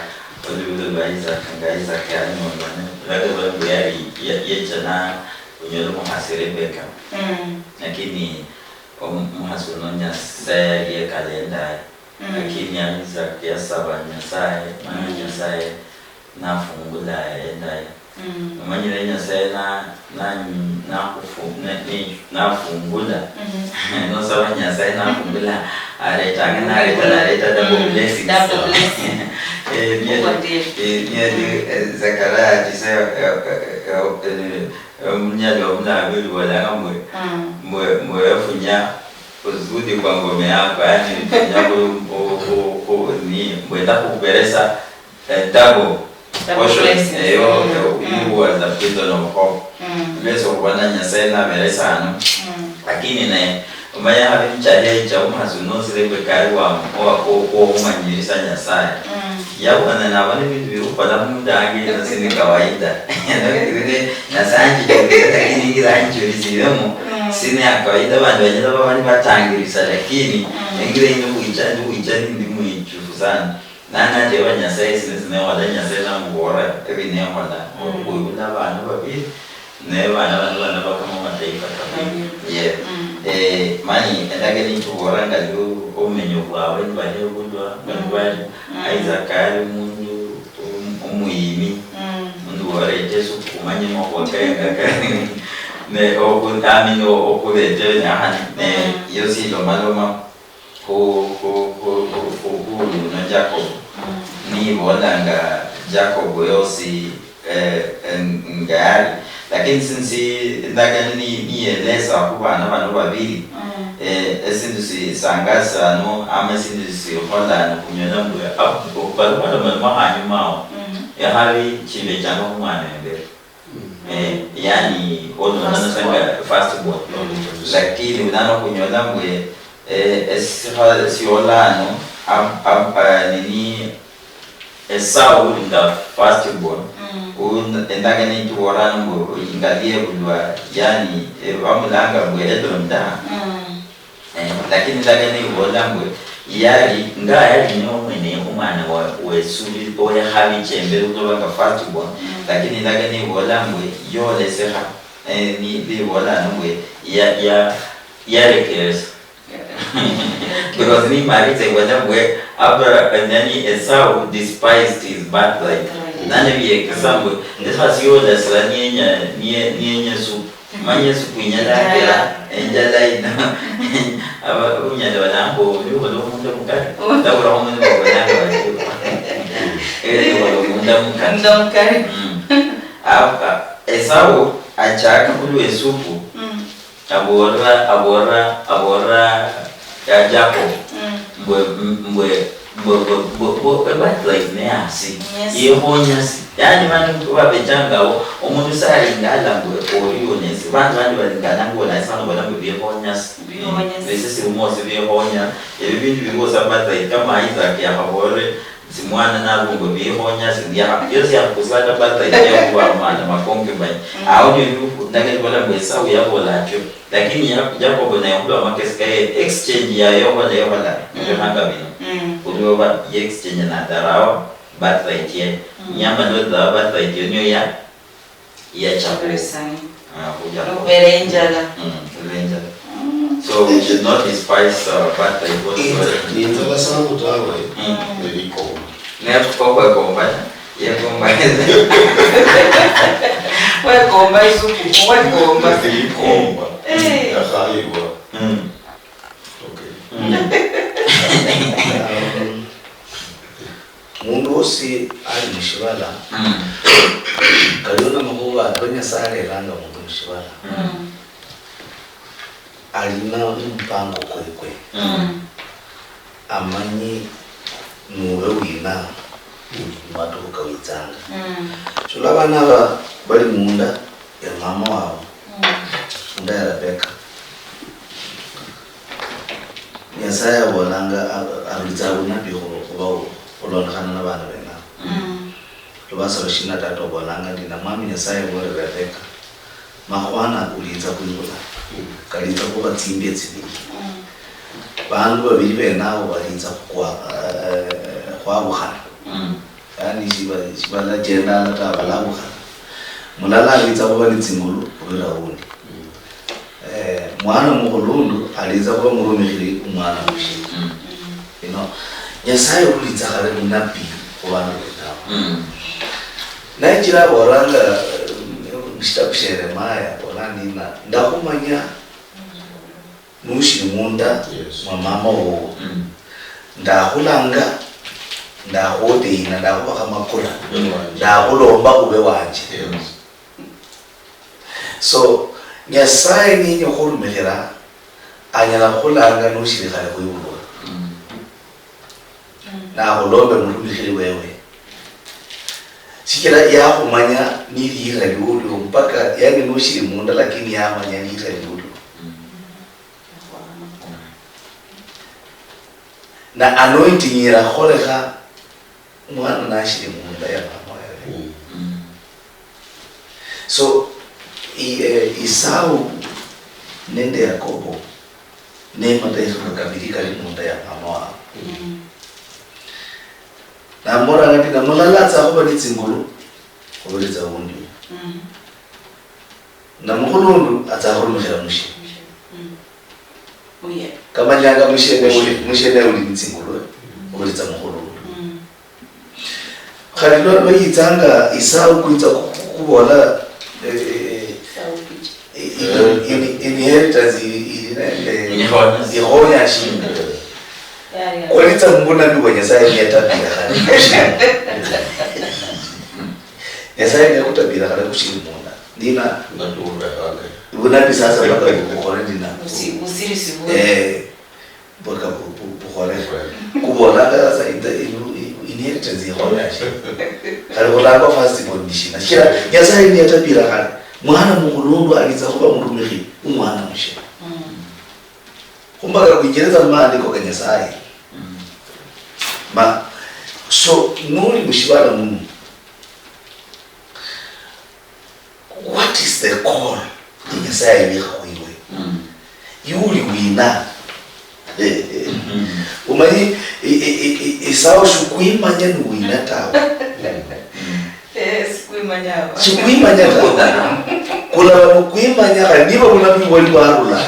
khulugudo lwa Isaac, nga Isaac yali mwana, laka bambu yali ye- yecha na unyola omukhasi Rebecca. Mm. Lakini omu- omukhasi uno Nyasaye yali yekala endaye. Mm. Lakini Isaac yasaba Nyasaye, mana Nyasaye nafungula endaye. Mm. Omanyire Nyasaye na na nakufu na- ni- nafungula. Mm-hmm. Nosaba Nyasaye nafungula, aretanga, nareta, nareta double blessings. Double blessing. Eh, niye- Uko ndiye. Eh, niye- eh, Zakaria atise, eh, eh, eh, eh, omunyali omulabi ulibolanga mbwe Mm. mbwe mbwe wefunya uzudi kwa ngome yako, yani funya ku ku ku ku ni mbwe ndakhuberesa eh, double Double portion blessings. Eyo Mm, mm. You was the prison of hope. Mm. Lwesi okhuba na Nyasaye naberesa ano. Mm. Lakini naye omanya habe nichalia icha omukhasi uno osirebwe kali wa wa- wa- wokhumanyirisa Nyasaye. Mm. Yabona nabona ebintu biri khukhola mundange ino sini kawaida. Nabirire nasanjijulire lakini ngiranjijulisiremo Mm. sini ya kawaida, abandu banyala baba nibatangirisa lakini Mm. engira ino khwicha ndi khwicha nindi mwichufu sana. Nanateba Nyasaye sini sinehola, Nyasaye namubola ebinekhola Mm. Okhwibula abana babiri. Naye bana bano banaba kama amataifa kabili. Ye. Eh, mani endagano nitubola nga lu obumenyo bwabwe nibali ebulwa, nga nibali Isaac ali omundu om- omuyimi, mundu wareta esuku khumanye makhuwa kaye nga kali. Ne oku- I mean, o- okhureta ebinyahani ne yosi ilomaloma khu- khu- khu- khu- khu- khulu uno Jacob. Niyibolanga Jacob yosi eh, eh, ngayali. Lakini since endagano ni- niyelesa khubana bano babili, eh, esindu sisangaasa ano ama esindu sikhola nikhunyola mbu ab- bali balomaloma hanyuma awo, ekhabi chibechanga khumwana wemberi. Eh, yani, ononanosanga first born. Lakini bulano khunyola mbu eh, esikha- siolano ab- ab- ah, nini Esau uli nga first born, u- endagano itubolanga mbu ingali ebulwa, yani, eh, bamulanga mbu Edom da. Eh, lakini endagano ibola mbu yali nga yali niye omwene omwana wa- wesubi owekhabi chembere khulobanga first born, lakini endagano ibola mbu yolesekha, eh, ni- nibola ano mbu ya- ya- yarekeresa. Because ni maritse wena bwe Abraham, nani, Esau despised his birthright. Nani biyekesa mbwe nesikhasi yola sila nienya nie- nienya supu, manye supu inyala akera enjala ino. Aba unyala balamba oli ukhole omunda mukali. Ndabula omunda mukali. Eri ukhole omunda mukali. Omunda mukali. Mm. Ab- a- Esau achaka khulwa esupu. Abolera abolera abolera ya Jacob mbwe mbwe mbwe mbwe mbwe mbwe ebirthright ne asi. Yes. Yekhonya si, yani bandu babechanga awo, omundu salinga ala mbwe oriyo nesi, bandu bandi balingana ngo nasi bano bola mbwe bikhonya si. Bikhonya si. Nesi sirumosi bikhonya. Ebi bindu biriwo sa birthright kama Isaac yakhabolere. Simwana nalungwe bikhonya sindiakha yosi yakhukusanga birthright yakhuba mwana makonke mbaye. Awo ndio ndakali bola mbu Esau yabola atyo. Lakini ya- Jacob naye khulwa amakesi kaye exchange yaye yokhola yokhola ebikhanga bino. Khulwa ye exchange nadarawa birthright ye. Nyamba ndodarawa birthright yo niyo ya Yacha. Every sign. Ah, khuja. Nobere enjala. Mm, nobere enjala. So we should not despise our birthday whatsoever. Ninzala sangu tawe. Mm. Nelikoma. Netukokwekomba. Yekomba. Wekomba isuku, wekomba. Nelikoma. Eh. Yakhayibwa. Mm. Okay. Mm. Um, mundu wosi ali mushivala, mm, kaliwo namakhuva ako Nyasaye aleranga mundu mushivala. Mm. Ali na- nomupango kwekwe. Mm. Amanyi nuwe wina mumatukhu kawitsanga. Mm. Shola avana ava vali munda ya mama wavo, mm, munda ya Rebeka. Nyasaye abolanga, a-, arulitsa bunabi khu-, khubawo, khulondokhana na bana benabo. Mm. Lubasa lwa shina tata obolanga ndi, na Mwami Nyasaye abole Rebeka, makhwana ulitsa khwibula, kalitsa khuba tsimbia tsibili. Mm. Bandu babili benabo balitsa khukwa-, eh, khwabukhana. Mm. Yaani shiba-, shibalachendanga ta, balabukhana. Mulala alitsa khuba ni tsingulu khubira wundi. Mm. Eh, mwana mukhulundu alitsa khuba murumikhili umwana mushi. Mm. You know, Nyasaye ulitsa khale bunabi khubandu benabo. Mm. Nechira abolanga, eh, mushitabu shia Yeremaya, abola nina, ndakhumanya nushili munda, yes, mwa mama wowo. Mm. Ndakhulanga, ndakhuoteina, ndakhubakha makula, ube wanje, ndakhulomba ube wanje. Yes. So, Nyasaye nienya khurumikhira, anyala khukhulanga nushili khale khwibulwa. Mm. Nakhulombe murumikhili wewe. Shichira yakhumanya nilira liulio mpaka, yani, nushili munda, lakini yamanya nilira liulio. Mm. Na anointing irakholekha mwana nashili munda ya mama wewe. Mm. So, i-, eh, Esau nende Yakobo ne mataifa kabili kali munda ya mama wabo. Mm. Nambolanga ndi, na mulala atsa khuba ne tsingulu, khubiritsa wundi. Mm. Na mukhulundu atsa khurumikhira mushe. Mm. Muye. Kamanyanga mushe ne uli, mushe ne uli ni tsingulu, khubiritsa mukhulundu. Mm. Khali lwa, lwa yitsanga Esau kwitsa khu-, khu-, khubola, eh, eh, eh, Esau picha. I-, i-, in-, inheritance i-, ili nende ikhonya shindu. Yeah, yeah. Kwalitsa mubunani bwa Nyasaye niyatabira khale. Nyasaye niyakutabira khale kushili munda. Nina. Bunabi sasa mpaka bukhole nina. Busi-, busiri sibuli. Eh. Mpaka bu-, bu-, bukhole. Bukhole. Kubolanga sasa in-, in-, inheritance ikhola shi? Khali khulangwa first born ni shina? Shichira Nyasaye niyatabira khale, mwana mukhulundu alitsa khuba murumikhi wu mwana mushe. Mm. Khumbaka khwinjirisa mu maandiko ka Nyasaye. Mm. Ma, so, nuli mushibala muno, what is the call ya Nyasaye yabikha khwiwe? Mm. Iwe uli wina? Mm. Umanyi, i-, i-, i-, i-, Esau shikwimanya ni wina tawe. Mm. Eh, sikwimanya aba. Shikwimanya tawe. Kulaba mukwimanya, khali niba bulamu bwali bwarula,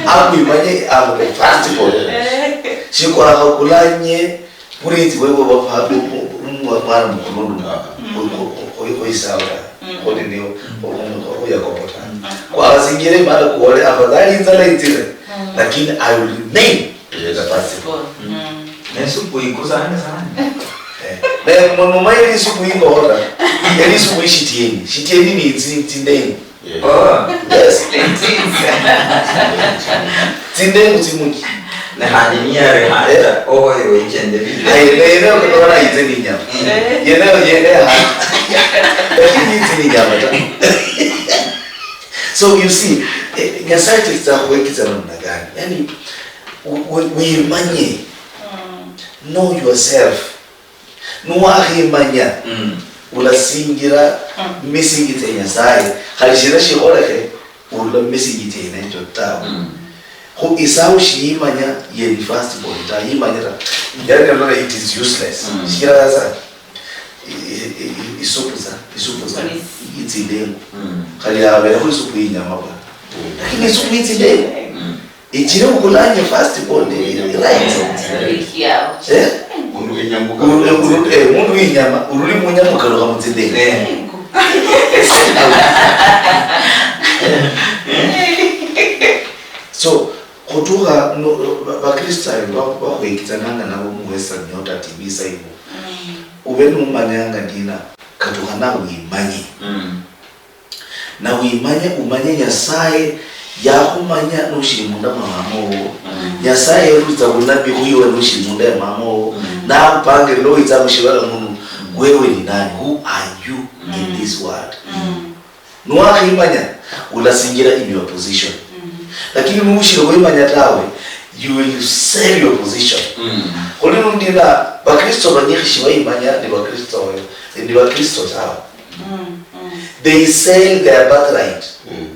akwimanye abo the first born. Eh. Shikwakhakulanye Buritsi bwebwe bwa pa-, bu-, bu-, bu-, mwa-, mwana mukhulundu, ah, khu-, khu-, khu-, khu Esau ta, mm, khuli ni khu-, khu-, khu-, khu Yakobo ta. Mm. Kwakhasingire imana kuwole, afadhali inzala itsire, mm, lakini I will remain the firstborn. Mm. Ne supu ikusane sana. Eh, ne mu-, mumanyire isupu ingokho ta. Yali isupu ishitieni. Shitieni ni tsi-, tsindeni. Yeah. Oh. Yes. Tsindengu tsimuki. Ne khandi niyari hanja, eh, oyo ichende bibi. Aye, ne yene okatola itse ni nyama. Mm. Yene, yene ha. Lakini itse ni nyama ta. So you see, eh, Nyasaye chitsa khuwekitsa namna gani? Yani, we, we, wimanye. Mm. Know yourself. Niwakhimanya, mm, ulasinjira, mm, mumisinji tsia Nyasaye, khali shina shikholekhe urula mumisinji tsiene etsio tawe. Mm. Khu Esau shiyimanya ye ni first born ta, yimanya ta. Yani, alola it is useless. Mm. Shichira sasa, i-, i-, i-, isupu tsa, isupu tsa, yes, itsindengu. Mm. Khali yaberekho isupu yinyama bwana. Mm. Lakini isupu itsindengu. Mm. Ichire ukulanye first born, eh, right. Eh? Mundu winyamuka. Mundu, eh, mundu, eh, mundu winyama, uruli munyamuka lukha mutsinde. Eh. So, khutukha, no, ba-, Bakristayo ba-, bakhwekitsananga nabo mu Western Nyota T V side. Mm. Ube numanyanga ndina, katukha na wimanyi. Mm. Na wimanye, umanye Nyasaye yakhumanya nushili munda mwa mama wowo. Mm. Nyasaye yerulitsa bunabi khuiwe nushili munda ya mama wowo. Mm. Nakhupangire lwa witsa mushibala muno, mm, wewe ni nani? Who are you in, mm, this world? Mm. Niwakhimanya, ulasinjira in your position. Mm. Lakini nushili khwimanya tawe, You will sell your position. Mm. Khuli lundi na Bakristo banyikhi shibayimanya ni Bakristo, ni Bakristo tawe. Mm, mm. They sell their birthright. Mm.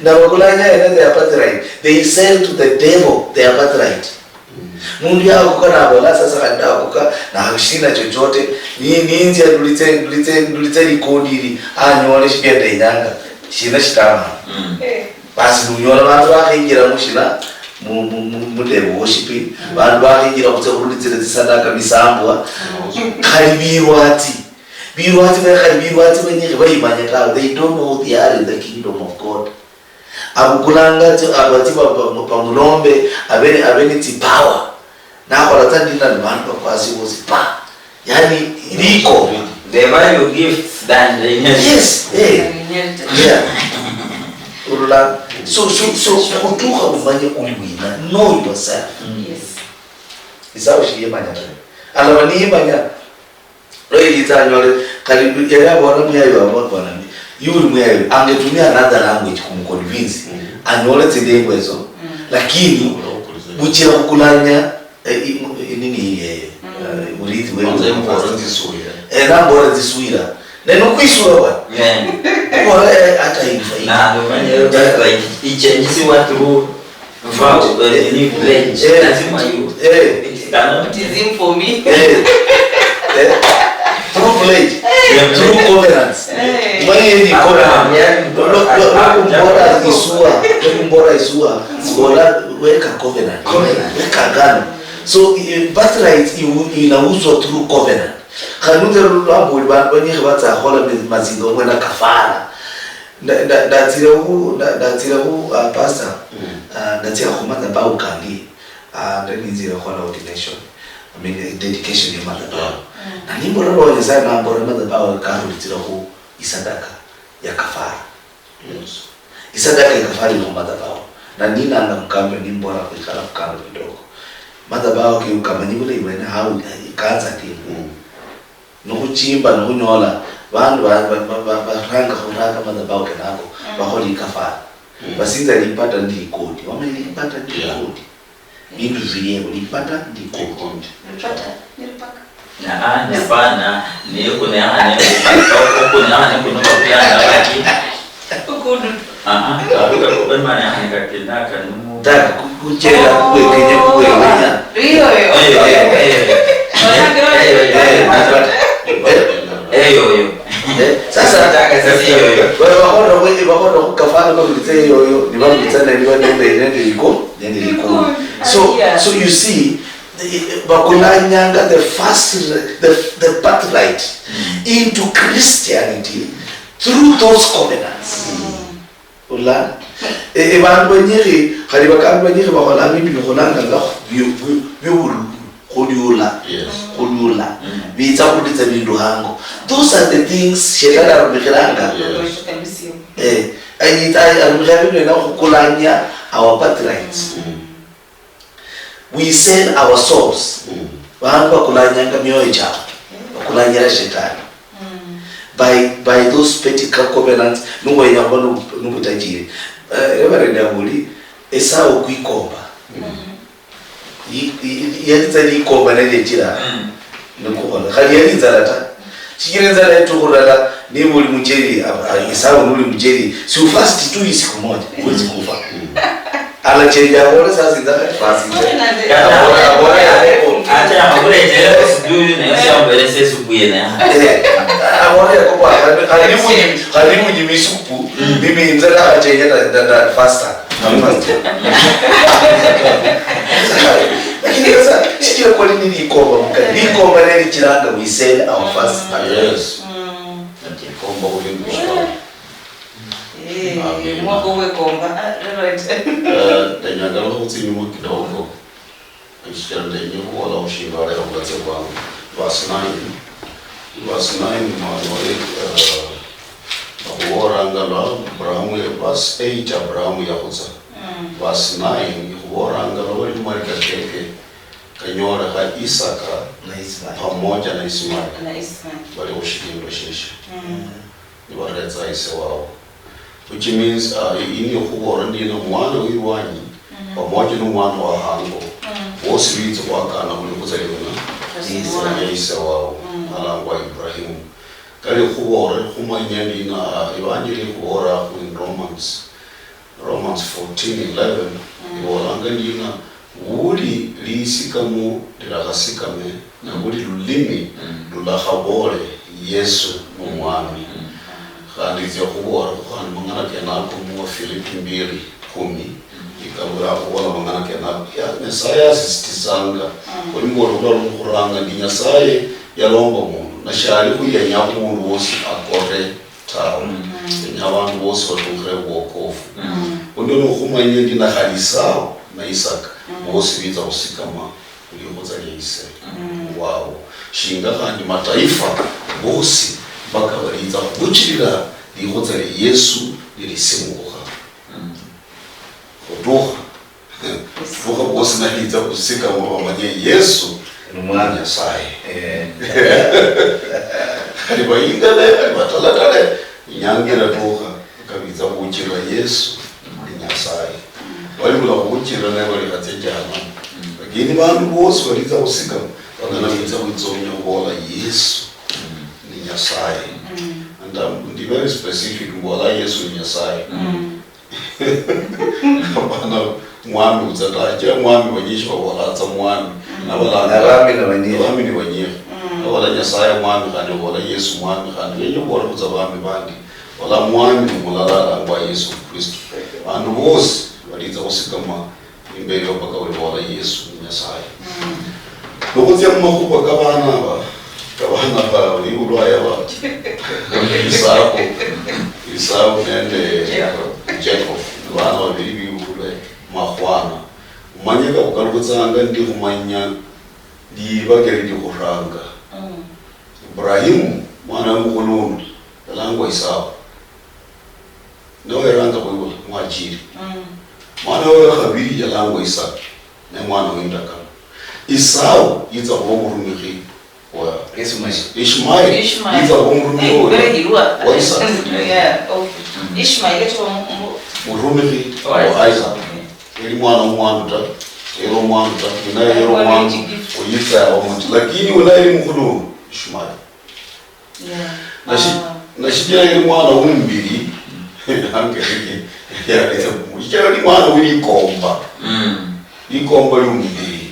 Na bakulanya ena their birthright. They sell to the devil their birthright. Mm. Mundu yakuka nabola sasa khandi nakuka na shina chochote. Ni ninzi ndulitse ndulitse ndulitse likodi ili anyole shipya ndenyanga. Shina shitama. Mm. Eh. Basi nunyola bandu bakhinjira mushina, mu, mu, mu, mu the worshiping. Bandu bakhinjira khutsia khurulitsira tsisadaka misambwa. Khali birwatsi. Birwatsi ba-, khali birwatsi banyikhi bayimanya tawe. They don't know they are in the kingdom of God. Abukulanga tsi, abatsi ba, ba, ba, bamulombe, abe, abe ni tsi power. Nakhola tsa ndina ni bandu bakwasi bosi pa. Yani, liko. The value gifts than the inheritance. Yes, eh. Than inheritance. Yeah. Urula. So, so, so, khutukha umanye uli wina. Know yourself. Yes. Isawa shiyemanya tawe. Alaba niyemanya. Lwa yitsa anyole, khali yali abola muyayi wa mwa-, bwana ni, "Yu uli muyayi, angetumia another language kumuconvince, mm, anyole tsindengo ezo, mm, lakini buchira khukulanya, eh, i-, mu-, i-, nini iye, mm, eh, urithi wewe." Kwanza mbora tsiswira. Eh, nambora tsiswira. Ne nokhwisura bwana. Yeah. Mbora, eh, hata in faith. Na, umanye, like, ichenjisiwa through Vow, eh, ni pledge. Eh, lazima you, eh, it cannot. It is him for me. Eh, eh, through pledge, yeah, through covenants. Eh. Mani ni covenant. Abraham, yeah. Lo, lo, lo, lo kumbora isua, lo kumbora isua, sikola weka covenant. Covenant. Weka agano. So, eh, birthright iu-, inauzwa through covenant. Khanunze lwambuli bandu banyekhe batsa khola mazinga omwena kafara. Nda-, nda-, ndatsira khu, nda-, ndatsira khu, uh, pastor, mm, uh, ndatsira khu madhabahu kandi, uh, nda ninzire khukhola ordination, I mean, eh, dedication ya madhabahu. Mm. Na nimbola Roho Nyasaye nambora madhabahu karulitsira khu isadaka ya kafara. Yes. Isadaka ya kafara iri khu madhabahu. Na ninanga mukamba nimbola khwikhala khukando kidogo. Madhabahu ke ukamanyi bulayi bwene how, eh, kanza ke. Mm. Nokhuchimba nokhunyola vandu va-, va-, va-, va-, varanga khuranga madhabahu kenako, mm, vakhola ikafara. Mm. Vasinza lipata ndi likodi. Wamanya lipata ndi, yeah, likodi. Vindu vilieko, lipata ndi likodi. Likodi. Lipata, ni lipaka. Naa, hapana, ni kunehane, kunehane kuno kwa kulanga baki. Ukudu. Ah, ah, karuka kuba mani ahani kakenda kanu. Taka ku-, kuchera kuwe kenya kuwe wenya. Iyo, iyo. Iyo, iyo, iyo. Iyo, iyo, iyo. Iyo, iyo. Eh, sasa, taka sasa iyo, iyo. Wewe wakono kwenye, wakono kukafana kwa mzee iyo, iyo. Ni wakono sana, ni wakono nende, nende liko, nende liko. So, yeah, so you see, the, bakulanyanga the first, the, the birthright, mm, into Christianity through those covenants. Mm. Ula, e, e, vandu vanyikhi, khali vakambi vanyikhi vakhola vindu vikholanga nga vyu-, vyu-, vyovululu, khuliula, yes, khuliula, mm, vitsa khulitsa vindu hango. Those are the things shetani arumikhiranga. Yes. Eh, ayitsa arumikha vindu vyena khukulanya our birthrights. Mm. We sell our souls. Mm. Vandu vakulanyanga mioyo chavo, mm, vakulanyira shetani. Mm. By, by those petty co-, covenants, nuwenya khuva nu-, nuvutajiri. Eh, Reverend Abuli, esawa okwikomba. Mm. I-, i-, i-, yalitsa likomba nelichira. Mm. Nikukhola. Khali yali inzala ta. Shichira inzala yetukhu lala, niba uli mucheri, a-, a-, esawa nuli mucheri, si ufast tu isiku moja, huwezi kufa. Mm. Alachenja abole sasa inzala ifast. Abole, abole, abole. Ate amuletele esupu naye siamubelesa esupu yene. Eh, abole Yakobo, khali, khali nimunyi-, khali nimunyima isupu, mm, mimi inzala akachenja na, na, na faster. Lakini sasa, shichira kwali ni likomba mukali. Likomba nelichiranga we sell our first birthright. Yes. Mm. Ati komba uli mshwa. Eh, amina. Mwaka wekomba. Ah, right. Eh, ndanyanga lwa khutsinyuma kidogo. Shichira ndenye khubola khushindu alekha khulatsia kwangu. Verse nine. Verse nine, mwana wali, eh, akhubolanga lwa Abrahamu, verse eight, Abrahamu yakhutsa. Mm. Verse nine, ikhubolanga lwa bali mumalika keke, kanyolekha Isaka na Ismail, pamoja na Ismail. Na Ismail. Bali khushilindo sheshe. Mm. Nibaretsa ise wabo. Which means, uh, i-, ini okhubola ndina mwana wilwanyi, mhm, pamoja nomwana wa hango, bosi bitsa khwakana khuli khutsa liuna, liitsa lia ise wao, alangwa Ibrahimu. Kali khuboole khumanya ndina, Evanjeli ikhuboolakhu in Romans, Romans fourteen eleven, iboolanga ndina, buli lisikamo lilakhasikame, na buli lulimi lulakhaboole, Yesu nomwami. Khandi itsia khuboolakhu khandi mang'ana kenako mu Wafilipi mbili kumi, ikabira khubola mang'ana kenako. Ya, Nyasaye asisitizanga, khuli mbu olukhuba lwokhuranga ndi Nyasaye yalomba mundu, na shali khuyenya khu mundu wosi akote tawe. Kenya abandu bosi batukhire bwokofu. Undi nokhumanya ndi na khali Esau na Isaka, bosi bitsa khusikama khu likhutsa lia ise wao. Shinga khandi mataifa bosi mpaka balitsa khubuchilila likhutsa lia Yesu nilisimukha. Khutukha. Khutukha bosi nalitsa khusikama bamanye Yesu ni mwana Nyasaye. Khali bayingale, khali batalatale, inyanga ilatukha, kabitsa khuchilila Yesu ni Nyasaye. Bali bula khuchilila naye balikhatsia jahanamu. Lakini bandu bosi balitsa khusikama, bakana bitsa khwitsomia khubola Yesu ni Nyasaye. And I'm, ndi very specific, mbola Yesu ni Nyasaye. Hapana, mwami utsa ta, achira mwami banyishi babola tsa mwami. Nabalanga abami ni banyishi. Abami ni banyishi. Nabola Nyasaye mwami, khandi obola Yesu mwami, khandi wenya obola khutsa bami bandi. Ola mwami mulala alangwa Yesu Kristo. Bandu bosi balitsa khusikama imberi wa mpaka ulibola Yesu ni Nyasaye. Nokhutsia mumakhuba kabana aba, kabana aba bibulwa yaba Esau, Esau nende Jacob, bana babiri bibulwe makhwana. Umanye kakhukalukhitsanga ndi khumanya libakeri likhuranga. Ibrahimu mwana wa mukhulundu yalangwa Esau. Noweranga khwibula mwachiri. Mwana wewe khabiri yalangwa Isaka, ne mwana windakano. Esau yitsa khuba omurumikhi wa Ishmael. Ishmael. Ishmael. Yitsa khuba omurumikhi wa Isaka. Ishmael yitsa khuba mu- mu- murumikhi wa Isaka. Yali mwana omwandu ta, yali omwandu ta, naye yali omwandu oyitsa yaba omuti. Lakini unaye yali mukhulundu, Ishmael. Yeah. Nashi- Nashijira yali mwana womubiri, yange yali- yali- shijira yali mwana welikomba. Likomba liomubiri.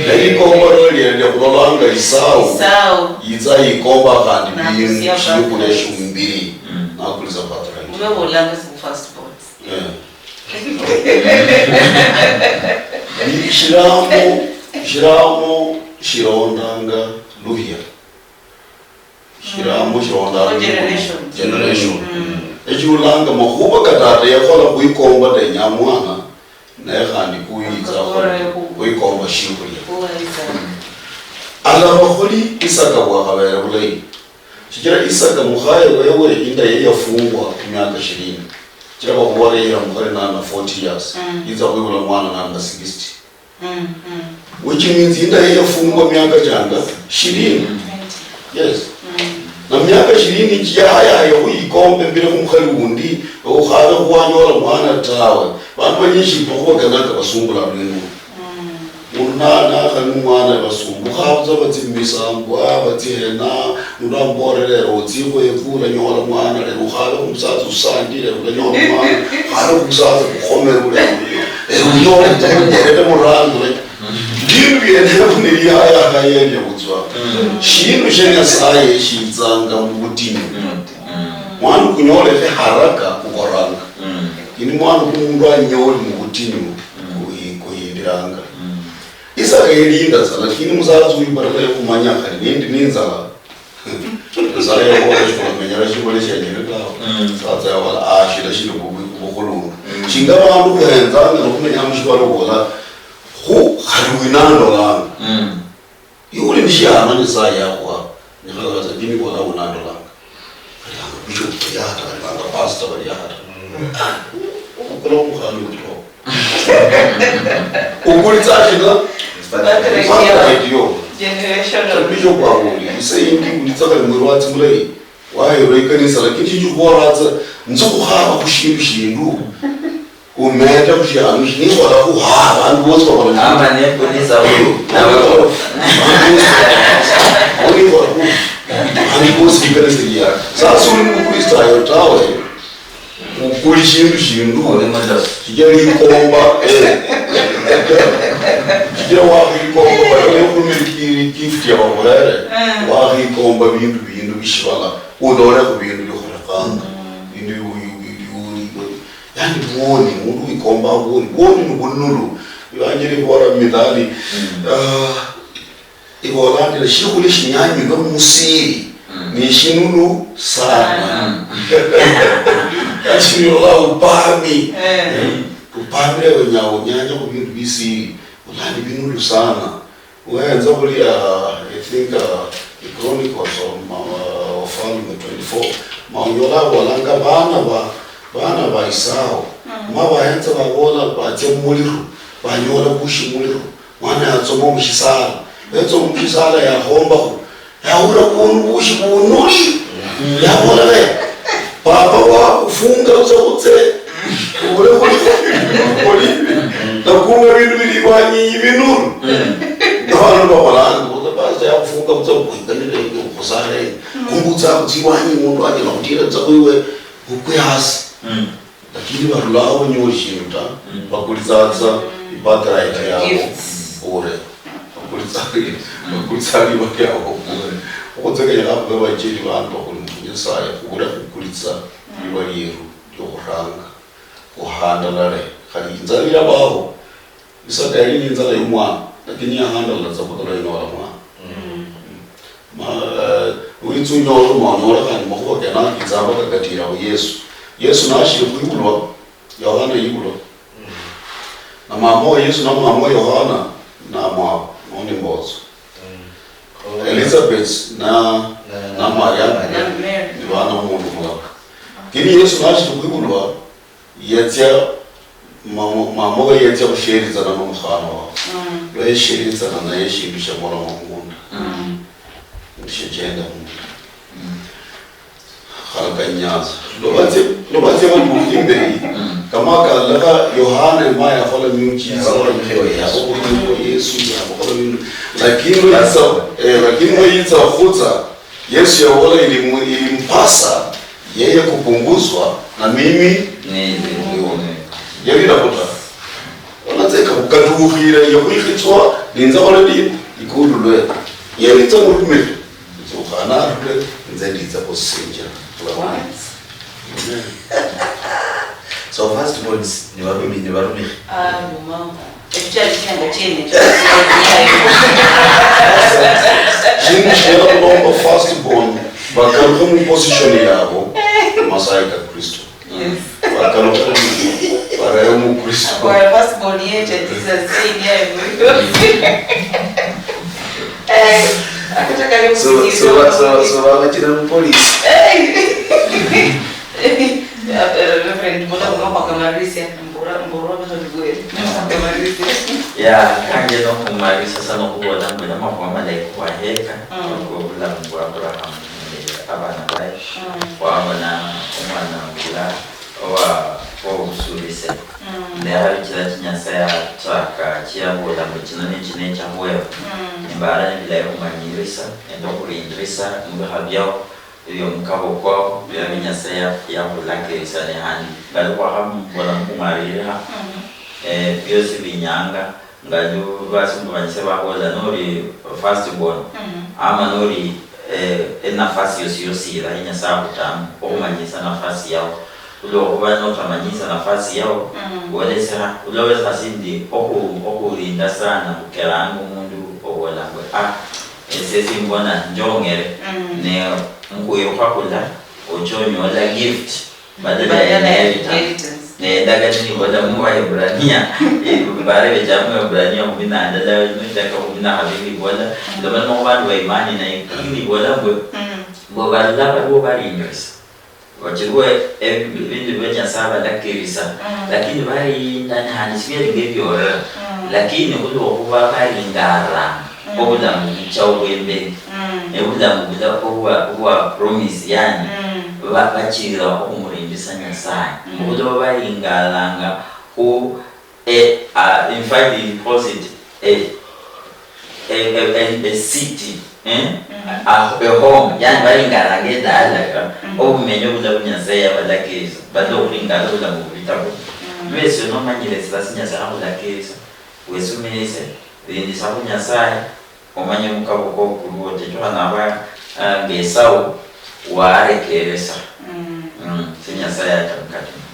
Nelikomba lio liende khulolanga Isau. Isau. Yitsa yikomba khandi bindu, shiokulia shiomubiri. Nakulisa birthright. Ube bolanga si first born. Yeah. Shiramo, shiramo shirondanga luhya. Shiramo shirondanga generation. Echulanga makhuba ka tata yakhola khwikomba ndenya mwana, naye khandi kuyitsa khwikomba shikhulia. Alaba khuli Isaka bwakhabere bulayi. Shichira Isaka mukhaye wewe inda ye yafungwa ku miaka shirini. Shichira bakhubola yira mukhali nana forty years. Yitsa khwibula mwana nana sixty. Which means inda ye yafungwa miaka changa shirini. Yes. Na miaka shirini njiyahayaye khuyikombe mbire khumukhali wundi, ukhabe khuwanyola mwana tawe. Bandu banyishi makhuwa kanaka basumbula lwenu. Mundu na- nakhali mwana basumbukha butswa batsi mumisambo, ah, batsi hena, mundu amubolere lero otsikho eku ulanyola mwana, lero ukhabe khumusatsa usandile ulanyola mwana, ukhabe khumusatsa kukhomerule, lero unyole munyerere murandule. Bindu biene ebu nibiyayakhayelia butswa. Shindu shia Nyasaye shitsanga mubutinyu. Mwana kunyolekhe haraka kukoranga. Lakini mwana kumundu anyoli mubutinyu kuhi- kuhindilanga. Isaka yelinda tsa, lakini musatsa uyu badala ya khumanya khali nindi ninzala, Nyasaye yabola shikhumenyera shibole shenyere tawe. Satsa yabola, ah, shila shili bukhulundu. Shinga bandu khuhenzanga nokhumenya mushibala obola, khu khali winandolanga. Iwe uli ni shiama Nyasaye yakhuha, nikhala tsa, lakini bola unandolanga. Khali hanga bishop bali aha ta, khali hanga pastor bali aha ta. Ah, u- u- ukula omukhana uli ho. Ukulitsa shina? Birthright yo. Generational. Bishop wabuli, ise indi kulitsa khali mwirwatsi mulayi. Wahera ikanisa, lakini shinji khubola tsa, nzi khukhaba khu shindu shindu. Umeta khushialo shi nikhola khu ha, bandu bosi bakhola shi? Ama nekunisa khu. Bandu bosi. Nikhola khu. Bandu bosi ikanisa ya. Sasa uli mukristayo tawe. Ukuli shindu shindu. Uli madafu. Shijali komba, eh. Shijali wakhikomba, bali khumiliki gift ya babuhere. Wakhikomba bindu, bindu bishibala. Udole khu bindu bikholekhanga. Bindu biu-, biu-, biu-, biu-, yani buoni, mundu wikomba buoni. Buoni ni bunulu. Ivanjili ibola mithali. Ah, ibola ndila, shikhulya shinyanyilwe musiri, ni shinulu sana. Kachirira upami. Upamire wenya unyanya khu bindu bisiri. Ulani binulu sana. Uhenza buli, uh, I think, uh, the Chronicles of Ma-, uh, Wafalme twenty-four. Ma unyola abolanga bana ba, bana ba Esau. Ma bahenza babola batsia mumuliro, banyola bushi mumuliro. Mwana yatsoma mushisala. Yetsoma mushisala yakhombakho. Yawulira bundu bushi bunuli. Yabola, "We, papa wakufunga butswa khutse. Ubule khuli, khuli, nakunga bindu bili iwanyi binulu." Nabandu babolanga, "Butswa pasta yakufunga butswa khuikanile ingo khusala ingo. Kumbe utsa khutsi iwanyi mundu anyala khutira butswa khwiwe, ukwe hasi." Lakini barulaho banyoli shindu ta, bakulitsatsa ibirthright yabo bure. Bakulitsa, bakulitsa liba lyabo bure. Okhutsekenya khakhube bacheli bandu bakhuli mu Nyasaye, khubule khukulitsa liba lieru liokhuranga. Khuhandalale. Khali inzala yabaho, Isaka yali ni inzala yomwana, lakini yahandala tsa khutula inyola mwana. Ma, eh, witsa unyola ma unyola khandi makhuwa kenako kitsamba kakatira khu Yesu. Yesu nashili khwibulwa, Yohana yibulwa. Na mama wa Yesu na mama wa Yohana na mwabo, noni mbotso. Elizabeth na, na Mariamu ni bana omundu mulala. Lakini Yesu nashili khwibulwa, yatsia, mama, mama we yatsia khusheritsana nomukhana wawe. Lwayesheritsana naye eshindu shiamoloma munda. Nishijenda munda. Khalaka Nyanza. Lobatsia, lobatsia babuki imberi. Kama kalaka Yohana ma yakhola miujiza. Yakhola miujiza. Yakhola Yesu, yakhola bindu. Lakini lwayitsa, eh, lakini lwayitsa khutsa, Yesu yabola, "Ili mu-, ili mpasa yeye kupunguzwa na mimi niwe." Yabira khuta. Onatseka khukatukhire, yakhwikhitswa, ninze khole ndi, ikulu lwe. Yelitsa murumire. Nzukhana arule, inze nditsa khusinjira. Amen. So first borns, ni barumi, ni barumikhi. Ah, no, mama. Echo chali chinyanga chiene, echo chali chinyanga. Shindu shinyala khulomba first born, bakalukhe mu position yabo, Masai ka Kristo. Yes. Bakalukhe mu, barebe mu Kristo. Our first born yetu, Jesus, say, yeah, eh, akataka ni so, so, so, so, babachira mu police. Eh. Eh, Reverend, mbona unaomba kama Marisia? Mbura, mbura, mbura, mbura. Ya, kanje nokhumalisia sa nokhubola mbu namakhuwa malayi khukhwaheka, mm, obulamu bwa Abraham nende abana baye. Mm. Khwabona omwana wula owa, owobusulise. Mm. Ne hali chila chi Nyasaye achaka chiabola mbu chino nichine echakhweba. Mm. Nimbara nibilayi khumanyirisa nende okhulindirisa mubikha biao. Ebio mukabo kwao, bia Nyasaye ya-, yakhulakirisa ne handi. Ngali khwakhambola mukhumwalirikha, eh, biosi binyanga, ngali basumba banyise bakhubolela noli first born, ama noli, eh, enafasi yosi yosi ilayi Nyasaye akhutamo, okhumanyisa nafasi yao. Khulwokhuba notamanyisa nafasi yao, olesekha, olwa wetsa khasi ndi okhu-, okhulinda sana khukeranga omundu obola mbu, "Ah, ese simbona njong'ere." Ne mukhwirukha khula, ocha onyola gift, badala ya inheritance. Ne endagano nibola mu Baebrania, eh, barebecha mu Baebrania kumi na ndala, nechaka kumi na khabiri ibola, ndomaloma khu bandu ba imani naye, lakini ibola mbwe, mbwe balala baliwo balindirisa. Bachirwe ebi-, ebindu bia Nyasaye abalakirisa, lakini balinda nehandi sibiali ngebiorera. Lakini khulwokhuba balingaranga obulamu buchao bwemberi, ne bulamu bula obwa, obwa promise, yani, ba-, bachirira okhumurindisa Nyasaye. Khulwokhuba balingaranga Ku, eh, uh, in fact, he calls it a, a, a, a, a city, eh? A, a home. Yani, balingalanga edala, obumenyo bula bu Nyasaye yabalakirisa, bali okhulingala obulamu bubitabu. Lwesio nomanyire esila si Nyasaye akhulakirisa, wesumirise, lindisa khu Nyasaye, omanye omukabo kwo kuli otechukhana aba, ah, nga Esau warekeresa. Mm, si Nyasaye atamukatuma.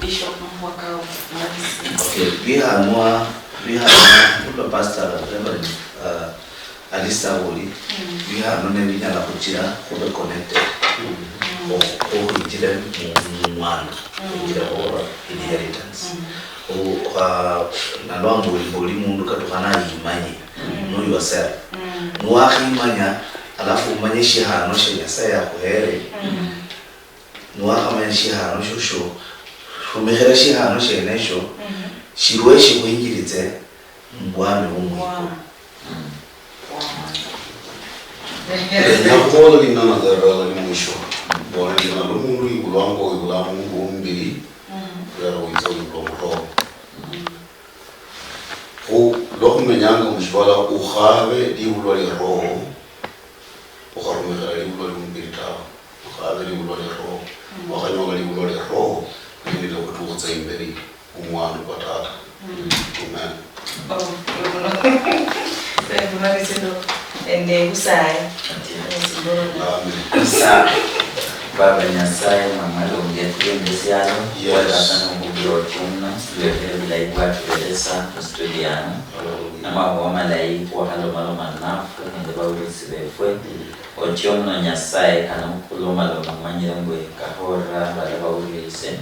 Bishop Mwaka Mwanisi. Okay, bihanwa, bihanwa, ndio Pastor Reverend, uh, Alisa Woli, bihanwa ne binyala khuchira khube connected. Okhu-, okhwinjire mu, mu mwana, khwinjire khubora inheritance. Obu-, kha-, nalwa mboli, mboli mundu katukha nayimanye, know yourself. Niwakhimanya, alafu umanye shihano shia Nyasaye akhuhere, niwakhamanya shihano shosho, rumikhira shihano shienesho, shirwe shikhwinjiritse mubwami bwo mwikulu. Ndenya khubola ling'ana lilala li mwisho. Mbola ling'ana lu mundu yibulwanga, oyibulanga mundu wo mubili, lero witsa oyibula omuroho. Khu lwa khumenyanga mushibala, ukhabe libulwa lia roho, ukharumikhira libulwa lia mubili tawe. Ukhabe libulwa lia roho. Wakhanyola libulwa lia roho, nilile khutukhutsa imberi omwana kwa Tata. Amen. Oh, Nende Nyasaye. Amen. Sa-, Baba Nyasaye, mama longe kuyende sialo, Yes. Watasa nokubira otiumno, lwekere bulayi bwatu beresa mu studio ano. Hallelujah. Namahuwa malayi kuwakhalomaloma nafwe nende bawulirisi befwe. Otiumno Nyasaye, kana khulomaloma manyire mbwe kakhorera bala bawulirisi. Yes.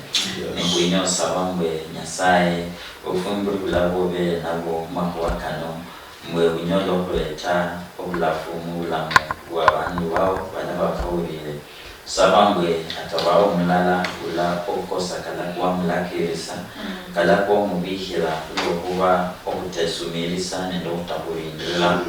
Nengwinya osaba mbwe Nyasaye, obufumu buli bulabo obere nabwo mumakhuwa kano, mbwe bunyole okhuleta obulafu mubulamu bwabandu bao bala bakawulire. Saba mbwe atabawo omulala ula okosa kala kwamulakirisa, kala kwomubikhira khulwokhuba okhutesumirisa nende okhutakhulindrila.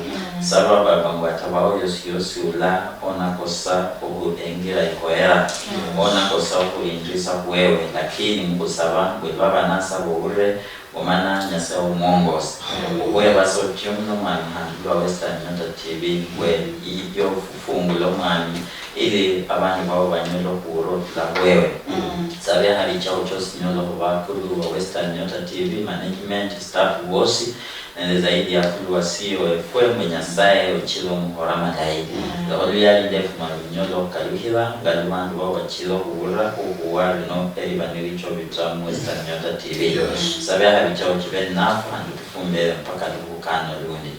Saba Baba mbwe atabawo yosi yosi ula onakosa okhuengira ikhoyera, onakosa okhulindirisa khwewe, lakini mukhusaba mbwe lwaba nasaba owulire, Omana Nyasaye omwongosi, okhwebasa otiumno mwami khandi lwa Western Nyota T V, mbwe iyo ofungule omwami, ili abandu bao banyole okhuwulira okhurula khwewe. Sabe hali chao chosi nyole okhuba akulu wa Western Nyota T V, management, staff bosi, nende zaidi akulu wa C E O efwe, mbwe Nyasaye ochile omukhora malayi. Lekha oluyali ndefu mali lunyole okhukalukhila, nga lubandu bao bachile okhuwulira, okhuwa lino eliba nilicho bita mu Western Nyota T V. Sabe hali chao chibe ninafu, khandi otufumbire mpaka lukhukano lundi.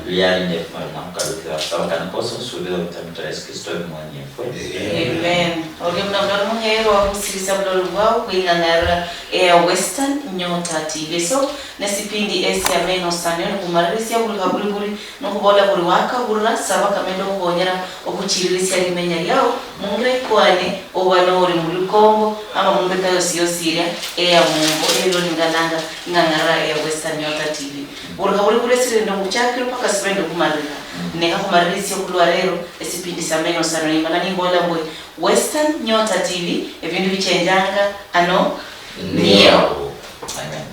Luyali ndefu mali nakhukalukhila, khusaba kano kosi khusubira obutamita Yesu Kristo omuwonyi efwe. Amen. Orio muno muno muheerwa okhusirisa bulolo bwao khwing'ang'arira eya Western Nyota T V. So, nesipindi esia meno sano nikhumalirisia buli khabuli buli, nikhubola khuli wakabulira, saba kamende okhukhonyera okhuchililisia limenya liao mundu ekwane, oba noli mulikombo, ama mumbeka yosi yosi ilia eya mumbo, elio ningalanga ing'ang'ara eya Western Nyota T V. Buli khabuli buli esirende okhuchakira mpaka sibe nende okhumalirika. Nekha khumalirisia khulwa lero, esipindi sia meno sano, nimala nimbola mbwe, Western Nyota T V, ebindu bichenjanga ano niao. Amen.